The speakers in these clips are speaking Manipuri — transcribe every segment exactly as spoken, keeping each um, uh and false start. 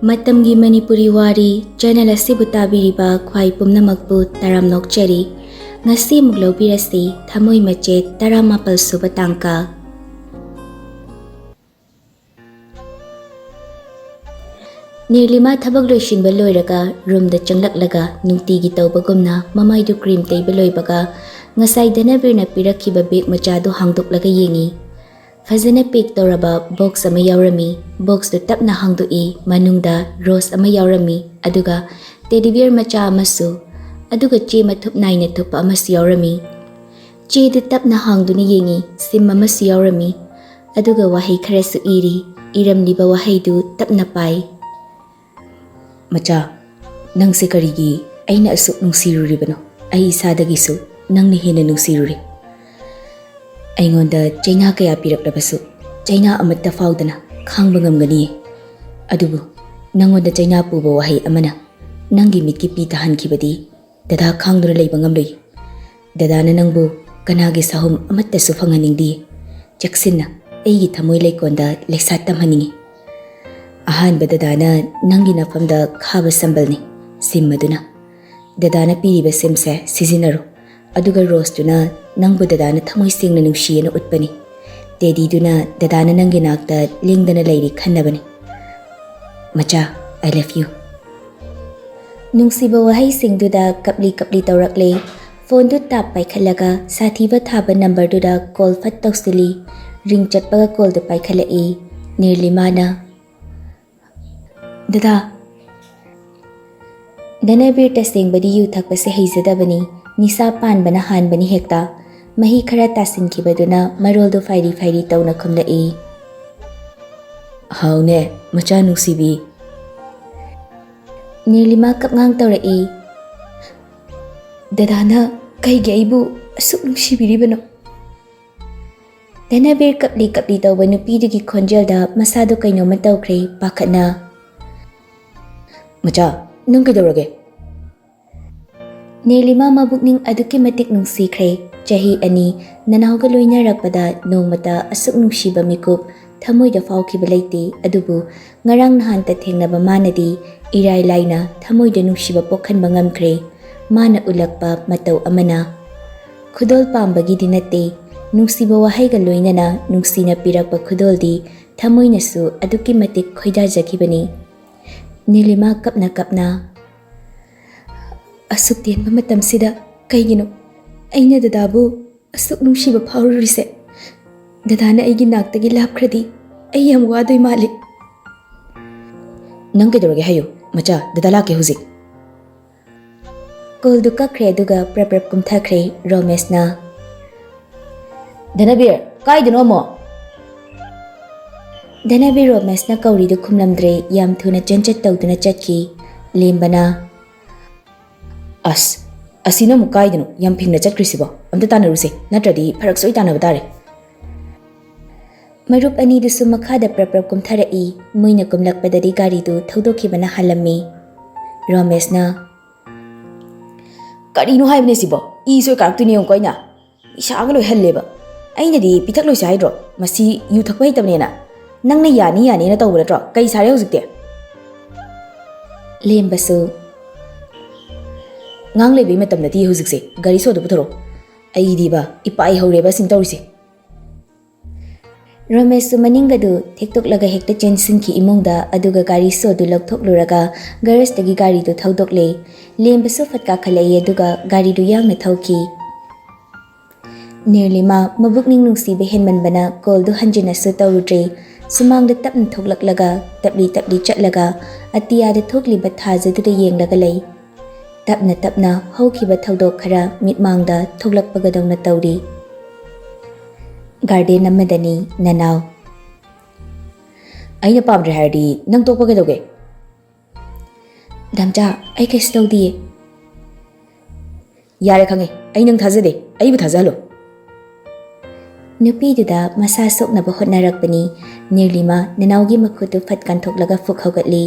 ꯃꯇꯝꯒꯤ ꯃꯅꯤꯄꯨꯔꯤ ꯋꯥꯔꯤ ꯆꯦꯅꯦꯜ ꯑꯁꯤꯕꯨ ꯇꯥꯕꯤꯔꯤꯕ ꯈ꯭ꯋꯥꯏ ꯄꯨꯝꯅꯃꯛꯄꯨ ꯇꯔꯥꯝ ꯅꯣꯛꯆꯔꯤ꯫ ꯉꯁꯤ ꯑꯃꯨꯛ ꯂꯧꯕꯤꯔꯁꯤ ꯊꯃꯣꯏ ꯃꯆꯦꯠ ꯇꯔꯥꯃꯥꯄꯜ ꯁꯨꯕ ꯇꯥꯡꯀꯛ꯫ ꯅꯤꯔꯂꯤꯃꯥ ꯊꯕꯛ ꯂꯣꯏꯁꯤꯟꯕ ꯂꯣꯏꯔꯒ ꯔꯨꯝꯗ ꯆꯪꯂꯛꯂꯒ ꯅꯨꯡꯇꯤꯒꯤ ꯇꯧꯕꯒꯨꯝꯅ ꯃꯃꯥꯏꯗꯨ ꯀ꯭ꯔꯤꯝ ꯇꯩꯕ ꯂꯣꯏꯕꯒ ꯉꯁꯥꯏ ꯙꯅꯕꯤꯔꯅ ꯄꯤꯔꯛꯈꯤꯕ ꯕꯦꯒ ꯃꯆꯥꯗꯨ ꯍꯥꯡꯗꯣꯛꯂꯒ ꯌꯦꯡꯉꯤ꯫ ꯐꯖꯅ ꯄꯦꯛ ꯇꯧꯔꯕ ꯕꯣꯛꯁ ꯑꯃ ꯌꯥꯎꯔꯝꯃꯤ꯫ ꯕꯣꯛꯁꯇꯨ ꯇꯞꯅ ꯍꯥꯡꯗꯣꯛꯏ꯫ ꯃꯅꯨꯡꯗ ꯔꯣꯁ ꯑꯃ ꯌꯥꯎꯔꯝꯃꯤ, ꯑꯗꯨꯒ ꯇꯦꯗꯤ ꯕꯤꯌꯔ ꯃꯆꯥ ꯑꯃꯁꯨ, ꯑꯗꯨꯒ ꯆꯦ ꯃꯊꯨꯞ ꯅꯥꯏꯅ ꯊꯨꯞꯄ ꯑꯃꯁꯨ ꯌꯥꯎꯔꯝꯃꯤ꯫ ꯆꯦꯗꯨ ꯇꯞꯅ ꯍꯥꯡꯗꯨꯅ ꯌꯦꯡꯉꯤ꯫ ꯁꯤꯝ ꯑꯃꯁꯨ ꯌꯥꯎꯔꯝꯃꯤ, ꯑꯗꯨꯒ ꯋꯥꯍꯩ ꯈꯔꯁꯨ ꯏꯔꯤ꯫ ꯏꯔꯝꯂꯤꯕ ꯋꯥꯍꯩꯗꯨ ꯇꯞꯅ ꯄꯥꯏ꯫ "ꯃꯆꯥ, ꯅꯪꯁꯦ ꯀꯔꯤꯒꯤ ꯑꯩꯅ ꯑꯁꯨꯛ ꯅꯨꯡꯁꯤꯔꯨꯔꯤꯕꯅꯣ? ꯑꯩ ꯏꯁꯥꯗꯒꯤꯁꯨ ꯅꯪꯅ ꯍꯦꯟꯅ ꯅꯨꯡꯁꯤꯔꯨꯔꯦ꯫ ꯑꯩꯉꯣꯟꯗ ꯆꯩꯅꯥ ꯀꯌꯥ ꯄꯤꯔꯛꯂꯕꯁꯨ ꯆꯩꯅꯥ ꯑꯃꯠꯇ ꯐꯥꯎꯗꯅ ꯈꯥꯡꯕ ꯉꯝꯒꯅꯤꯌꯦ꯫ ꯑꯗꯨꯕꯨ ꯅꯪꯉꯣꯟꯗ ꯆꯩꯅꯥ ꯄꯨꯕ ꯋꯥꯍꯩ ꯑꯃꯅ ꯅꯪꯒꯤ ꯃꯤꯠꯀꯤ ꯄꯤ ꯇꯥꯍꯟꯈꯤꯕꯗꯤ ꯗꯗꯥ ꯈꯥꯡꯗꯨꯅ ꯂꯩꯕ ꯉꯝꯂꯣꯏ꯫ ꯗꯗꯥꯅ ꯅꯪꯕꯨ ꯀꯅꯥꯒꯤ ꯁꯥꯍꯨꯝ ꯑꯃꯠꯇꯁꯨ ꯐꯪꯍꯟꯅꯤꯡꯗꯦ꯫ ꯆꯦꯛꯁꯤꯟꯅ ꯑꯩꯒꯤ ꯊꯃꯣꯏ ꯂꯩꯀꯣꯟꯗ ꯂꯩꯁꯥꯠ ꯇꯝꯍꯟꯅꯤꯡꯏ꯫ ꯑꯍꯥꯟꯕ ꯗꯗꯥꯅ ꯅꯪꯒꯤ ꯅꯐꯝꯗ ꯈꯥꯕ ꯁꯝꯕꯜꯅꯤ, ꯁꯤꯝ ꯑꯗꯨꯅ꯫ ꯗꯗꯥꯅ ꯄꯤꯔꯤꯕ ꯁꯤꯝꯁꯦ ꯁꯤꯖꯤꯟꯅꯔꯨ, ꯑꯗꯨꯒ ꯔꯣꯁꯇꯨꯅ ꯅꯪꯕꯨ ꯗꯗꯥꯅ ꯊꯃꯣꯏ ꯁꯦꯡꯅ ꯅꯨꯡꯁꯤꯌꯦꯅ ꯎꯠꯄꯅꯤ꯫ ꯇꯦꯗꯤꯗꯨꯅ ꯗꯗꯥꯅ ꯅꯪꯒꯤ ꯅꯥꯛꯇ ꯂꯦꯡꯗꯅ ꯂꯩꯔꯤ ꯈꯟꯅꯕꯅꯤ꯫ ꯃꯆꯥ, I love you." ꯅꯨꯡꯁꯤꯕ ꯋꯥꯍꯩꯁꯤꯡꯗꯨꯗ ꯀꯞꯂꯤ ꯀꯞꯂꯤ ꯇꯧꯔꯛꯂꯦ꯫ ꯐꯣꯟꯗꯨ ꯇꯥꯞ ꯄꯥꯏꯈꯠꯂꯒ ꯁꯥꯊꯤꯕ ꯊꯥꯕ ꯅꯝꯕꯔꯗꯨꯗ ꯀꯣꯜ ꯐꯠ ꯇꯧꯁꯤꯜꯂꯤ꯫ ꯔꯤꯡ ꯆꯠꯄꯒ ꯀꯣꯜꯗꯨ ꯄꯥꯏꯈꯠꯂꯛꯏ꯫ ꯅꯤꯔꯂꯤꯃꯥꯅ, "ꯗꯗꯥ, ꯙꯅꯕꯤꯔ ꯇꯁꯦꯡꯕꯗꯤ ꯌꯨ ꯊꯛꯄꯁꯦ ꯍꯩꯖꯗꯕꯅꯤ꯫ ꯅꯤꯁꯥ ꯄꯥꯟꯕꯅ ꯍꯥꯟꯕꯅꯤ ꯍꯦꯛꯇ꯫" ꯃꯍꯤ ꯈꯔ ꯇꯥꯁꯤꯟꯈꯤꯕꯗꯨꯅ ꯃꯔꯣꯜꯗꯨ ꯐꯥꯏꯔꯤ ꯐꯥꯏꯔꯤ ꯇꯧꯅ ꯈꯨꯝꯂꯛꯏ꯫ "ꯍꯥꯎꯅꯦ, ꯃꯆꯥ ꯅꯨꯡꯁꯤꯕꯤ꯫" ꯅꯤꯔꯂꯤꯃꯥ ꯀꯞꯉꯥꯡ ꯇꯧꯔꯛꯏ꯫ "ꯗꯗꯥꯅ ꯀꯩꯒꯤ ꯑꯩꯕꯨ ꯑꯁꯨꯛ ꯅꯨꯡꯁꯤꯕꯤꯔꯤꯕꯅꯣ?" ꯙꯅꯕꯤꯔ ꯀꯞꯂꯤ ꯀꯞꯂꯤ ꯇꯧꯕ ꯅꯨꯄꯤꯗꯨꯒꯤ ꯈꯣꯟꯖꯦꯜꯗ ꯃꯁꯥꯗꯨ ꯀꯩꯅꯣꯝꯃ ꯇꯧꯈ꯭ꯔꯦ, ꯄꯥꯈꯠꯅ꯫ "ꯃꯆꯥ, ꯅꯪ ꯀꯩꯗꯧꯔꯒꯦ?" ꯅꯤꯔꯂꯤꯃꯥ ꯃꯕꯨꯛꯅꯤꯡ ꯑꯗꯨꯛꯀꯤ ꯃꯇꯤꯛ ꯅꯨꯡꯁꯤꯈ꯭ꯔꯦ꯫ ꯆꯍꯤ ꯑꯅꯤ ꯅꯅꯥꯎꯒ ꯂꯣꯏꯅꯔꯛꯄꯗ ꯅꯣꯡꯃꯇ ꯑꯁꯨꯛ ꯅꯨꯡꯁꯤꯕ ꯃꯤꯀꯨꯞ ꯊꯃꯣꯏꯗ ꯐꯥꯎꯈꯤꯕ ꯂꯩꯇꯦ, ꯑꯗꯨꯕꯨ ꯉꯔꯥꯡ ꯅꯍꯥꯟꯇ ꯊꯦꯡꯅꯕ ꯃꯥꯅꯗꯤ ꯏꯔꯥꯏ ꯂꯥꯏꯅ ꯊꯃꯣꯏꯗ ꯅꯨꯡꯁꯤꯕ ꯄꯣꯛꯍꯟꯕ ꯉꯝꯈ꯭ꯔꯦ꯫ ꯃꯥꯅ ꯎꯠꯂꯛꯄ ꯃꯇꯧ ꯑꯃꯅ꯫ ꯈꯨꯗꯣꯜ ꯄꯥꯝꯕꯒꯤꯗꯤ ꯅꯠꯇꯦ, ꯅꯨꯡꯁꯤꯕ ꯋꯥꯍꯩꯒ ꯂꯣꯏꯅꯅ ꯅꯨꯡꯁꯤꯅ ꯄꯤꯔꯛꯄ ꯈꯨꯗꯣꯜꯗꯤ ꯊꯃꯣꯏꯅꯁꯨ ꯑꯗꯨꯛꯀꯤ ꯃꯇꯤꯛ ꯈꯣꯏꯗꯥꯖꯈꯤꯕꯅꯤ꯫ ꯅꯤꯂꯤꯃꯥ ꯀꯞꯅ ꯀꯞꯅ, "ꯑꯁꯨꯛ ꯇꯦꯟꯕ ꯃꯇꯝꯁꯤꯗ ꯀꯩꯒꯤꯅꯣ ꯑꯩꯅ ꯗꯗꯥꯕꯨ ꯑꯁꯨꯛ ꯅꯨꯡꯁꯤꯕ ꯐꯥꯎꯔꯨꯔꯤꯁꯦ? ꯗꯗꯥꯅ ꯑꯩꯒꯤ ꯅꯥꯛꯇꯒꯤ ꯂꯥꯞꯈ꯭ꯔꯗꯤ ꯑꯩ ꯌꯥꯝ ꯋꯥꯗꯣꯏ ꯃꯥꯜꯂꯤ꯫" "ꯅꯪ ꯀꯩꯗꯧꯔꯒꯦ ꯍꯥꯏꯌꯨ, ꯃꯆꯥ, ꯗꯗꯥ ꯂꯥꯛꯀꯦ ꯍꯧꯖꯤꯛ꯫" ꯀꯣꯜꯗꯨ ꯀꯛꯈ꯭ꯔꯦ, ꯑꯗꯨꯒ ꯄ꯭ꯔꯞ ꯄ꯭ꯔꯞ ꯀꯨꯝꯊꯈ꯭ꯔꯦ ꯔꯣꯃꯦꯁꯅ꯫ "ꯙꯅꯕꯤꯔ, ꯀꯥꯏꯗꯅꯣ ꯑꯃꯨꯛ?" ꯙꯅꯕꯤꯔ ꯔꯣꯃꯦꯁꯅ ꯀꯧꯔꯤꯗꯨ ꯈꯨꯝꯂꯝꯗ꯭ꯔꯦ, ꯌꯥꯝ ꯊꯨꯅ ꯆꯦꯟꯆꯠ ꯇꯧꯗꯨꯅ ꯆꯠꯈꯤ꯫ ꯂꯦꯝꯕꯅ, "ꯑꯁ, ꯑꯁꯤꯅ ꯑꯃꯨꯛ ꯀꯥꯏꯗꯅꯣ ꯌꯥꯝ ꯐꯤꯡꯅ ꯆꯠꯈ꯭ꯔꯤꯁꯤꯕꯣ? ꯑꯝꯇ ꯇꯥꯟꯅꯔꯨꯁꯦ, ꯅꯠꯇ꯭ꯔꯗꯤ ꯐꯔꯛ ꯁꯣꯏ ꯇꯥꯟꯅꯕ ꯇꯥꯔꯦ꯫" ꯃꯔꯨꯞ ꯑꯅꯤꯗꯨꯁꯨ ꯃꯈꯥꯗ ꯄ꯭ꯔꯞ ꯄ꯭ꯔꯞ ꯀꯨꯝꯊꯔꯛꯏ꯫ ꯃꯣꯏꯅ ꯀꯨꯝꯂꯛꯄꯗꯗꯤ ꯒꯥꯔꯤꯗꯨ ꯊꯧꯗꯣꯛꯈꯤꯕꯅ ꯍꯥꯜꯂꯝꯃꯤ꯫ ꯔꯣꯃꯦꯁꯅ, "ꯀꯔꯤꯅꯣ ꯍꯥꯏꯕꯅꯦ ꯁꯤꯕꯣ? ꯏ ꯁꯣꯏ ꯀꯥꯔꯛꯇꯣꯏꯅꯦ ꯌꯦꯡꯉꯨꯀꯣ ꯑꯩꯅ꯫ ꯏꯁꯥꯒ ꯂꯣꯏ ꯍꯜꯂꯦꯕ꯫ ꯑꯩꯅꯗꯤ ꯄꯤꯊꯛꯂꯣꯏꯁꯦ ꯍꯥꯏꯗ꯭ꯔꯣ? ꯃꯁꯤ ꯌꯨ ꯊꯛꯄ ꯍꯩꯇꯕꯅꯦꯅ꯫ ꯅꯪꯅ ꯌꯥꯅꯤ ꯌꯥꯅꯤꯅ ꯇꯧꯕ ꯅꯠꯇ꯭ꯔꯣ? ꯀꯩ ꯁꯥꯔꯦ ꯍꯧꯖꯤꯛꯇꯤ?" ꯂꯦꯝꯕꯁꯨ, "ꯉꯥꯡ ꯂꯩꯕꯩ ꯃꯇꯝ ꯅꯠꯇꯦ ꯍꯧꯖꯤꯛꯁꯦ꯫ ꯒꯥꯔꯤ ꯁꯣꯗꯨ ꯄꯨꯊꯣꯔꯛꯑꯣ꯫ ꯑꯩꯗꯤꯕ ꯏꯄꯥꯏ ꯍꯧꯔꯦꯕ ꯑꯁꯤꯅ ꯇꯧꯔꯤꯁꯦ꯫" ꯔꯣꯃꯦꯁꯁꯨ ꯃꯅꯤꯡꯒꯗꯨ ꯊꯦꯛꯇꯣꯛꯂꯒ ꯍꯦꯛꯇ ꯆꯦꯟꯁꯤꯟꯈꯤ ꯏꯃꯨꯡꯗ, ꯑꯗꯨꯒ ꯒꯥꯔꯤ ꯁꯣꯗꯨ ꯂꯧꯊꯣꯛꯂꯨꯔꯒ ꯒꯔꯦꯖꯇꯒꯤ ꯒꯥꯔꯤꯗꯨ ꯊꯧꯗꯣꯛꯂꯦ꯫ ꯂꯦꯝꯕꯁꯨ ꯐꯠ ꯀꯥꯈꯠꯂꯛꯏ, ꯑꯗꯨꯒ ꯒꯥꯔꯤꯗꯨ ꯌꯥꯡꯅ ꯊꯧꯈꯤ꯫ ꯅꯤꯔꯂꯤꯃꯥ ꯃꯕꯨꯛꯅꯤꯡ ꯅꯨꯡꯁꯤꯕ ꯍꯦꯟꯃꯟꯕꯅ ꯀꯣꯜꯗꯨ ꯍꯟꯖꯤꯟꯅꯁꯨ ꯇꯧꯔꯨꯗ꯭ꯔꯦ꯫ ꯁꯨꯃꯥꯡꯗ ꯇꯞꯅ ꯊꯣꯛꯂꯛꯂꯒ, ꯇꯞꯂꯤ ꯇꯞꯂꯤ ꯆꯠꯂꯒ, ꯑꯇꯤꯌꯥꯗ ꯊꯣꯛꯂꯤꯕ ꯊꯥꯖꯗꯨꯗ ꯌꯦꯡꯂꯒ ꯂꯩ꯫ ꯇꯞꯅ ꯇꯞꯅ ꯍꯧꯈꯤꯕ ꯊꯧꯗꯣꯛ ꯈꯔ ꯃꯤꯠꯃꯥꯡꯗ ꯊꯣꯛꯂꯛꯄꯒꯗꯧꯅ ꯇꯧꯔꯤ꯫ ꯒꯥꯔꯗꯦꯟ ꯑꯃꯗꯅꯤ ꯅꯅꯥꯎ꯫ "ꯑꯩꯅ ꯄꯥꯝꯗ꯭ꯔꯦ ꯍꯥꯏꯔꯗꯤ ꯅꯪ ꯇꯣꯛꯄ ꯀꯩꯗꯧꯒꯦ?" "ꯗꯥꯝꯆꯥ, ꯑꯩ ꯀꯩꯁꯨ ꯇꯧꯗꯤꯌꯦ꯫" "ꯌꯥꯔꯦ, ꯈꯪꯉꯦ꯫ ꯑꯩ ꯅꯪ ꯊꯥꯖꯗꯦ꯫ ꯑꯩꯕꯨ ꯊꯥꯖꯍꯜꯂꯣ꯫" ꯅꯨꯄꯤꯗꯨꯗ ꯃꯁꯥ ꯁꯣꯛꯅꯕ ꯍꯣꯠꯅꯔꯛꯄꯅꯤ꯫ ꯅꯤꯔꯂꯤꯃꯥ ꯅꯅꯥꯎꯒꯤ ꯃꯈꯨꯠꯇꯨ ꯐꯠ ꯀꯟꯊꯣꯛꯂꯒ ꯐꯨꯛ ꯍꯧꯒꯠꯂꯤ꯫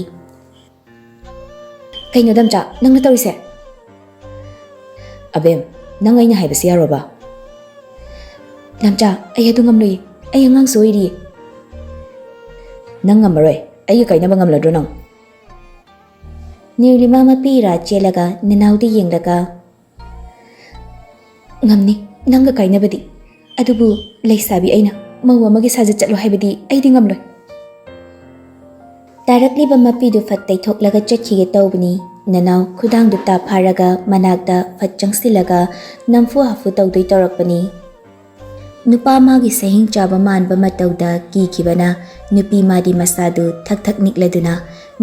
"ꯀꯩꯅꯣ ꯗꯥꯝꯆꯥ, ꯅꯪꯅ ꯇꯧꯔꯤꯁꯦ?" "ꯑꯕꯦꯝ, ꯅꯪ ꯑꯩꯅ ꯍꯥꯏꯕꯁꯤ ꯌꯥꯔꯣꯕ?" "ꯗꯥꯝꯆꯥ, ꯑꯩ ꯑꯗꯨ ꯉꯝꯂꯣꯏꯌꯦ꯫ ꯑꯩ ꯑꯉꯥꯡꯁꯨ ꯑꯣꯏꯔꯤꯌꯦ꯫" "ꯅꯪ ꯉꯝꯃꯔꯣꯏ꯫ ꯑꯩꯒ ꯀꯥꯏꯅꯕ ꯉꯝꯂꯗ꯭ꯔꯣ ꯅꯪ?" ꯅꯤꯔꯂꯤꯃꯥ ꯃꯄꯤ ꯏꯔꯥ ꯆꯦꯜꯂꯒ ꯅꯅꯥꯎꯗ ꯌꯦꯡꯂꯒ, "ꯉꯝꯅꯤ, ꯅꯪꯒ ꯀꯥꯏꯅꯕꯗꯤ꯫ ꯑꯗꯨꯕꯨ ꯂꯩꯁꯥꯕꯤ ꯑꯩꯅ ꯃꯧ ꯑꯃꯒꯤ ꯁꯥꯖꯠ ꯆꯠꯂꯣ ꯍꯥꯏꯕꯗꯤ ꯑꯩꯗꯤ ꯉꯝꯂꯣꯏ꯫" ꯇꯥꯔꯛꯂꯤꯕ ꯃꯄꯤꯗꯨ ꯐꯠ ꯇꯩꯊꯣꯛꯂꯒ ꯆꯠꯈꯤꯒꯦ ꯇꯧꯕꯅꯤ꯫ ꯅꯅꯥꯎ ꯈꯨꯗꯥꯡꯗꯨ ꯇꯥ ꯐꯥꯔꯒ ꯃꯅꯥꯛꯇ ꯐꯠ ꯆꯪꯁꯤꯜꯂꯒ ꯅꯝꯐꯨ ꯍꯥꯐꯨ ꯇꯧꯗꯣꯏ ꯇꯧꯔꯛꯄꯅꯤ꯫ ꯅꯨꯄꯥ ꯃꯥꯒꯤ ꯁꯍꯤꯡ ꯆꯥꯕ ꯃꯥꯟꯕ ꯃꯇꯧꯗ ꯀꯤꯈꯤꯕꯅ ꯅꯨꯄꯤ ꯃꯥꯗꯤ ꯃꯁꯥꯗꯨ ꯊꯛ ꯊꯛ ꯅꯤꯛꯂꯗꯨꯅ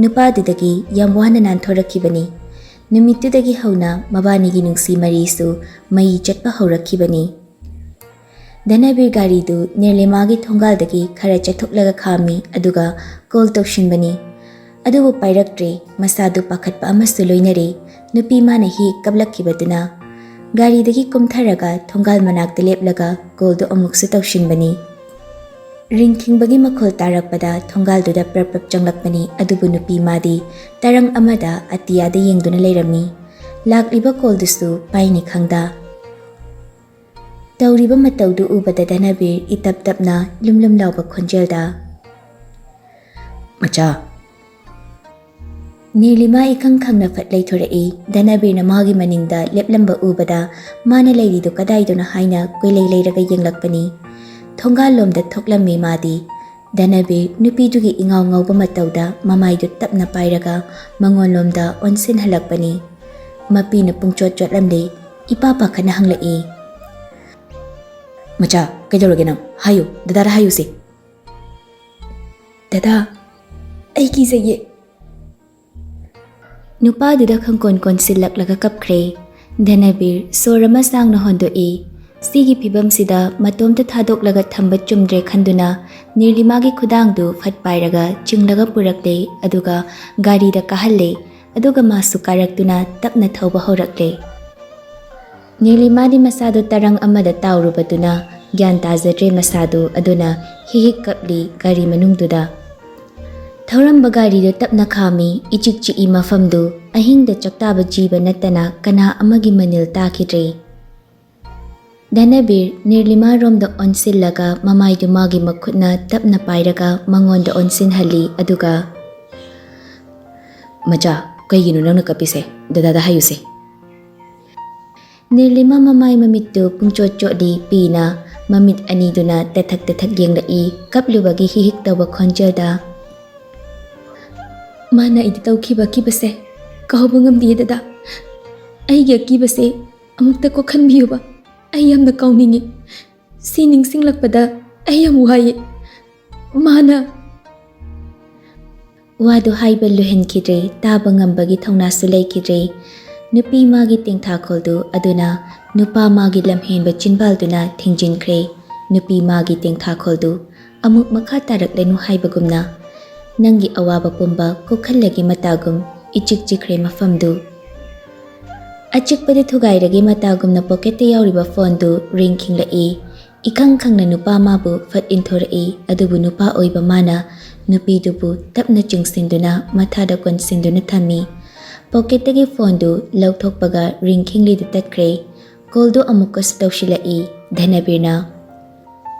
ꯅꯨꯄꯥꯗꯨꯗꯒꯤ ꯌꯥꯝ ꯋꯥꯅ ꯅꯥꯟꯊꯣꯔꯛꯈꯤꯕꯅꯤ꯫ ꯅꯨꯃꯤꯠꯇꯨꯗꯒꯤ ꯍꯧꯅ ꯃꯕꯥꯅꯤꯒꯤ ꯅꯨꯡꯁꯤ ꯃꯔꯤꯁꯨ ꯃꯩ ꯆꯠꯄ ꯍꯧꯔꯛꯈꯤꯕꯅꯤ꯫ ꯙꯅꯕꯤꯔ ꯒꯥꯔꯤꯗꯨ ꯅꯤꯔꯂꯤꯃꯥꯒꯤ ꯊꯣꯡꯒꯥꯜꯗꯒꯤ ꯈꯔ ꯆꯠꯊꯣꯛꯂꯒ ꯈꯥꯝꯃꯤ, ꯑꯗꯨꯒ ꯀꯣꯜ ꯇꯧꯁꯤꯟꯕꯅꯤ꯫ ꯑꯗꯨꯕꯨ ꯄꯥꯏꯔꯛꯇ꯭ꯔꯦ꯫ ꯃꯁꯥꯗꯨ ꯄꯥꯈꯠꯄ ꯑꯃꯁꯨ ꯂꯣꯏꯅꯔꯦ꯫ ꯅꯨꯄꯤ ꯃꯥꯅ ꯍꯦꯛ ꯀꯞꯂꯛꯈꯤꯕꯗꯨꯅ ꯒꯥꯔꯤꯗꯒꯤ ꯀꯨꯝꯊꯔꯒ ꯊꯣꯡꯒꯥꯜ ꯃꯅꯥꯛꯇ ꯂꯦꯞꯂꯒ ꯀꯣꯜꯗꯨ ꯑꯃꯨꯛꯁꯨ ꯇꯧꯁꯤꯟꯕꯅꯤ꯫ ꯔꯤꯡꯈꯤꯡꯕꯒꯤ ꯃꯈꯣꯜ ꯇꯥꯔꯛꯄꯗ ꯊꯣꯡꯒꯥꯜꯗꯨꯗ ꯄ꯭ꯔꯞ ꯄ꯭ꯔꯞ ꯆꯪꯂꯛꯄꯅꯤ, ꯑꯗꯨꯕꯨ ꯅꯨꯄꯤ ꯃꯥꯗꯤ ꯇꯔꯪ ꯑꯃꯗ ꯑꯇꯤꯌꯥꯗ ꯌꯦꯡꯗꯨꯅ ꯂꯩꯔꯝꯃꯤ꯫ ꯂꯥꯛꯂꯤꯕ ꯀꯣꯜꯗꯨꯁꯨ ꯄꯥꯏꯅꯤ ꯈꯪꯗ꯫ ꯇꯧꯔꯤꯕ ꯃꯇꯧꯗꯨ ꯎꯕꯗ ꯙꯅꯕꯤꯔ ꯏꯇꯞ ꯇꯞꯅ ꯂꯨꯝ ꯂꯨꯝ ꯂꯥꯎꯕ ꯈꯣꯟꯖꯦꯜꯗ, "ꯃꯆꯥ!" ꯅꯤꯔꯂꯤꯃꯥ ꯏꯈꯪ ꯈꯪꯅ ꯐꯠ ꯂꯩꯊꯣꯔꯛꯏ꯫ ꯙꯅꯕꯤꯔꯅ ꯃꯥꯒꯤ ꯃꯅꯤꯡꯗ ꯂꯦꯞꯂꯝꯕ ꯎꯕꯗ ꯃꯥꯅ ꯂꯩꯔꯤꯗꯨ ꯀꯗꯥꯏꯗꯅꯣ ꯍꯥꯏꯅ ꯀꯣꯏꯂꯩ ꯂꯩꯔꯒ ꯌꯦꯡꯂꯛꯄꯅꯤ꯫ ꯊꯣꯡꯒꯥꯜꯂꯣꯝꯗ ꯊꯣꯛꯂꯝꯃꯤ ꯃꯥꯗꯤ꯫ ꯙꯅꯕꯤꯔ ꯅꯨꯄꯤꯗꯨꯒꯤ ꯏꯉꯥꯎ ꯉꯥꯎꯕ ꯃꯇꯧꯗ ꯃꯃꯥꯏꯗꯨ ꯇꯞꯅ ꯄꯥꯏꯔꯒ ꯃꯉꯣꯟꯂꯣꯝꯗ ꯑꯣꯟꯁꯤꯟꯍꯜꯂꯛꯄꯅꯤ꯫ ꯃꯄꯤꯅ ꯄꯨꯡꯆꯣꯠ ꯆꯣꯠꯂꯝꯂꯦ꯫ ꯏꯄꯥ ꯄꯥꯈꯠꯅ ꯍꯪꯂꯛꯏ, "ꯃꯆꯥ, ꯀꯩꯗꯧꯔꯒꯦ ꯅꯪ? ꯍꯥꯏꯌꯨ, ꯗꯗꯥꯗ ꯍꯥꯏꯌꯨꯁꯦ꯫" "ꯗꯗꯥ, ꯑꯩ ꯀꯤꯖꯩꯌꯦ꯫" ꯅꯨꯄꯥꯗꯨꯗ ꯈꯪꯀꯣꯟ ꯀꯣꯟꯁꯤꯜꯂꯛꯂꯒ ꯀꯞꯈ꯭ꯔꯦ꯫ ꯙꯅꯕꯤꯔ ꯁꯣꯔ ꯑꯃ ꯁꯥꯡꯅ ꯍꯣꯟꯗꯣꯛꯏ꯫ ꯁꯤꯒꯤ ꯐꯤꯕꯝꯁꯤꯗ ꯃꯇꯣꯝꯇ ꯊꯥꯗꯣꯛꯂꯒ ꯊꯝꯕ ꯆꯨꯝꯗ꯭ꯔꯦ ꯈꯟꯗꯨꯅ ꯅꯤꯔꯂꯤꯃꯥꯒꯤ ꯈꯨꯗꯥꯡꯗꯨ ꯐꯠ ꯄꯥꯏꯔꯒ ꯆꯤꯡꯂꯒ ꯄꯨꯔꯛꯂꯦ, ꯑꯗꯨꯒ ꯒꯥꯔꯤꯗ ꯀꯥꯍꯜꯂꯦ꯫ ꯑꯗꯨꯒ ꯃꯥꯁꯨ ꯀꯥꯔꯛꯇꯨꯅ ꯇꯞꯅ ꯊꯧꯕ ꯍꯧꯔꯛꯂꯦ꯫ ꯅꯤꯔꯂꯤꯃꯥꯗꯤ ꯃꯁꯥꯗꯨ ꯇꯔꯪ ꯑꯃꯗ ꯇꯥꯎꯔꯨꯕꯗꯨꯅ ꯒ꯭ꯌꯥꯟ ꯇꯥꯖꯗ꯭ꯔꯦ ꯃꯁꯥꯗꯨ, ꯑꯗꯨꯅ ꯍꯤꯛ ꯍꯤꯛ ꯀꯞꯂꯤ ꯒꯥꯔꯤ ꯃꯅꯨꯡꯗꯨꯗ꯫ ꯊꯧꯔꯝꯕ ꯒꯥꯔꯤꯗꯨ ꯇꯞꯅ ꯈꯥꯝꯃꯤ꯫ ꯏꯆꯤꯛ ꯆꯤꯛꯏ ꯃꯐꯝꯗꯨ꯫ ꯑꯍꯤꯡꯗ ꯆꯥꯛꯇꯥꯕ ꯖꯤꯕ ꯅꯠꯇꯅ ꯀꯅꯥ ꯑꯃꯒꯤ ꯃꯅꯤꯜ ꯇꯥꯈꯤꯗ꯭ꯔꯦ꯫ ꯙꯅꯕꯤꯔ ꯅꯤꯔꯂꯤꯃꯥꯔꯣꯝꯗ ꯑꯣꯟꯁꯤꯜꯂꯒ ꯃꯃꯥꯏꯗꯨ ꯃꯥꯒꯤ ꯃꯈꯨꯠꯅ ꯇꯞꯅ ꯄꯥꯏꯔꯒ ꯃꯉꯣꯟꯗ ꯑꯣꯟꯁꯤꯟꯍꯜꯂꯤ, ꯑꯗꯨꯒ, "ꯃꯆꯥ, ꯀꯩꯒꯤꯅꯣ ꯅꯪꯅ ꯀꯞꯄꯤꯁꯦ? ꯗꯗꯥꯗ ꯍꯥꯏꯌꯨꯁꯦ꯫" ꯅꯤꯔꯂꯤꯃꯥ ꯃꯃꯥꯏ ꯃꯃꯤꯠꯇꯨ ꯄꯨꯡꯆꯣꯠ ꯆꯣꯠꯂꯤ꯫ ꯄꯤꯅ ꯃꯃꯤꯠ ꯑꯅꯤꯗꯨꯅ ꯇꯊꯛ ꯇꯊꯛ ꯌꯦꯡꯂꯛꯏ, ꯀꯞꯂꯨꯕꯒꯤ ꯍꯤꯍꯤꯛ ꯇꯧꯕ ꯈꯣꯟꯖꯦꯜꯗ, "ꯃꯥꯅ ꯑꯩꯗ ꯇꯧꯈꯤꯕ ꯑꯀꯤꯕꯁꯦ ꯀꯥꯎꯕ ꯉꯝꯗꯤꯌꯦ ꯗꯗꯥ꯫ ꯑꯩꯒꯤ ꯑꯀꯤꯕꯁꯦ ꯑꯃꯨꯛꯇ ꯀꯣꯛꯍꯟꯕꯤꯌꯨꯕ꯫ ꯑꯩ ꯌꯥꯝꯅ ꯀꯥꯎꯅꯤꯡꯉꯤ꯫ ꯁꯤ ꯅꯤꯡꯁꯤꯡꯂꯛꯄꯗ ꯑꯩ ꯌꯥꯝ ꯋꯥꯏꯌꯦ꯫ ꯃꯥꯅ" ꯋꯥꯗꯨ ꯍꯥꯏꯕ ꯂꯣꯏꯍꯟꯈꯤꯗ꯭ꯔꯦ꯫ ꯇꯥꯕ ꯉꯝꯕꯒꯤ ꯊꯧꯅꯥꯁꯨ ꯂꯩꯈꯤꯗ꯭ꯔꯦ꯫ ꯅꯨꯄꯤ ꯃꯥꯒꯤ ꯇꯦꯡꯊꯥꯈꯣꯜꯗꯨ ꯑꯗꯨꯅ ꯅꯨꯄꯥ ꯃꯥꯒꯤ ꯂꯝꯍꯦꯟꯕ ꯆꯤꯟꯕꯥꯜꯗꯨꯅ ꯊꯤꯡꯖꯤꯟꯈ꯭ꯔꯦ꯫ ꯅꯨꯄꯤ ꯃꯥꯒꯤ ꯇꯦꯡꯊꯥꯈꯣꯜꯗꯨ ꯑꯃꯨꯛ ꯃꯈꯥ ꯇꯥꯔꯛꯂꯅꯨ ꯍꯥꯏꯕꯒꯨꯝꯅ, ꯅꯪꯒꯤ ꯑꯋꯥꯕ ꯄꯨꯝꯕ ꯀꯣꯛꯍꯜꯂꯒꯦ ꯃꯇꯥꯒꯨꯝ ꯏꯆꯤꯛ ꯆꯤꯛꯈ꯭ꯔꯦ ꯃꯐꯝꯗꯨ꯫ ꯑꯆꯤꯛꯄꯗ ꯊꯨꯒꯥꯏꯔꯒꯦ ꯃꯇꯥꯒꯨꯝꯅ ꯄꯣꯀꯦꯠꯇ ꯌꯥꯎꯔꯤꯕ ꯐꯣꯟꯗꯨ ꯔꯤꯡ ꯈꯤꯡꯂꯛꯏ꯫ ꯏꯈꯪ ꯈꯪꯅ ꯅꯨꯄꯥ ꯃꯥꯕꯨ ꯐꯠ ꯏꯟꯊꯣꯔꯛꯏ, ꯑꯗꯨꯕꯨ ꯅꯨꯄꯥ ꯑꯣꯏꯕ ꯃꯥꯅ ꯅꯨꯄꯤꯗꯨꯕꯨ ꯇꯞꯅ ꯆꯤꯡꯁꯤꯟꯗꯨꯅ ꯃꯊꯥꯗ ꯀꯣꯟꯁꯤꯟꯗꯨꯅ ꯊꯝꯃꯤ꯫ ꯄꯣꯀꯦꯠꯇꯒꯤ ꯐꯣꯟꯗꯨ ꯂꯧꯊꯣꯛꯄꯒ ꯔꯤꯡ ꯈꯤꯡꯂꯤꯗꯨ ꯇꯠꯈ꯭ꯔꯦ꯫ ꯀꯣꯜꯗꯨ ꯑꯃꯨꯛꯀꯁꯨ ꯇꯧꯁꯤꯜꯂꯛꯏ꯫ ꯙꯅꯕꯤꯔꯅ,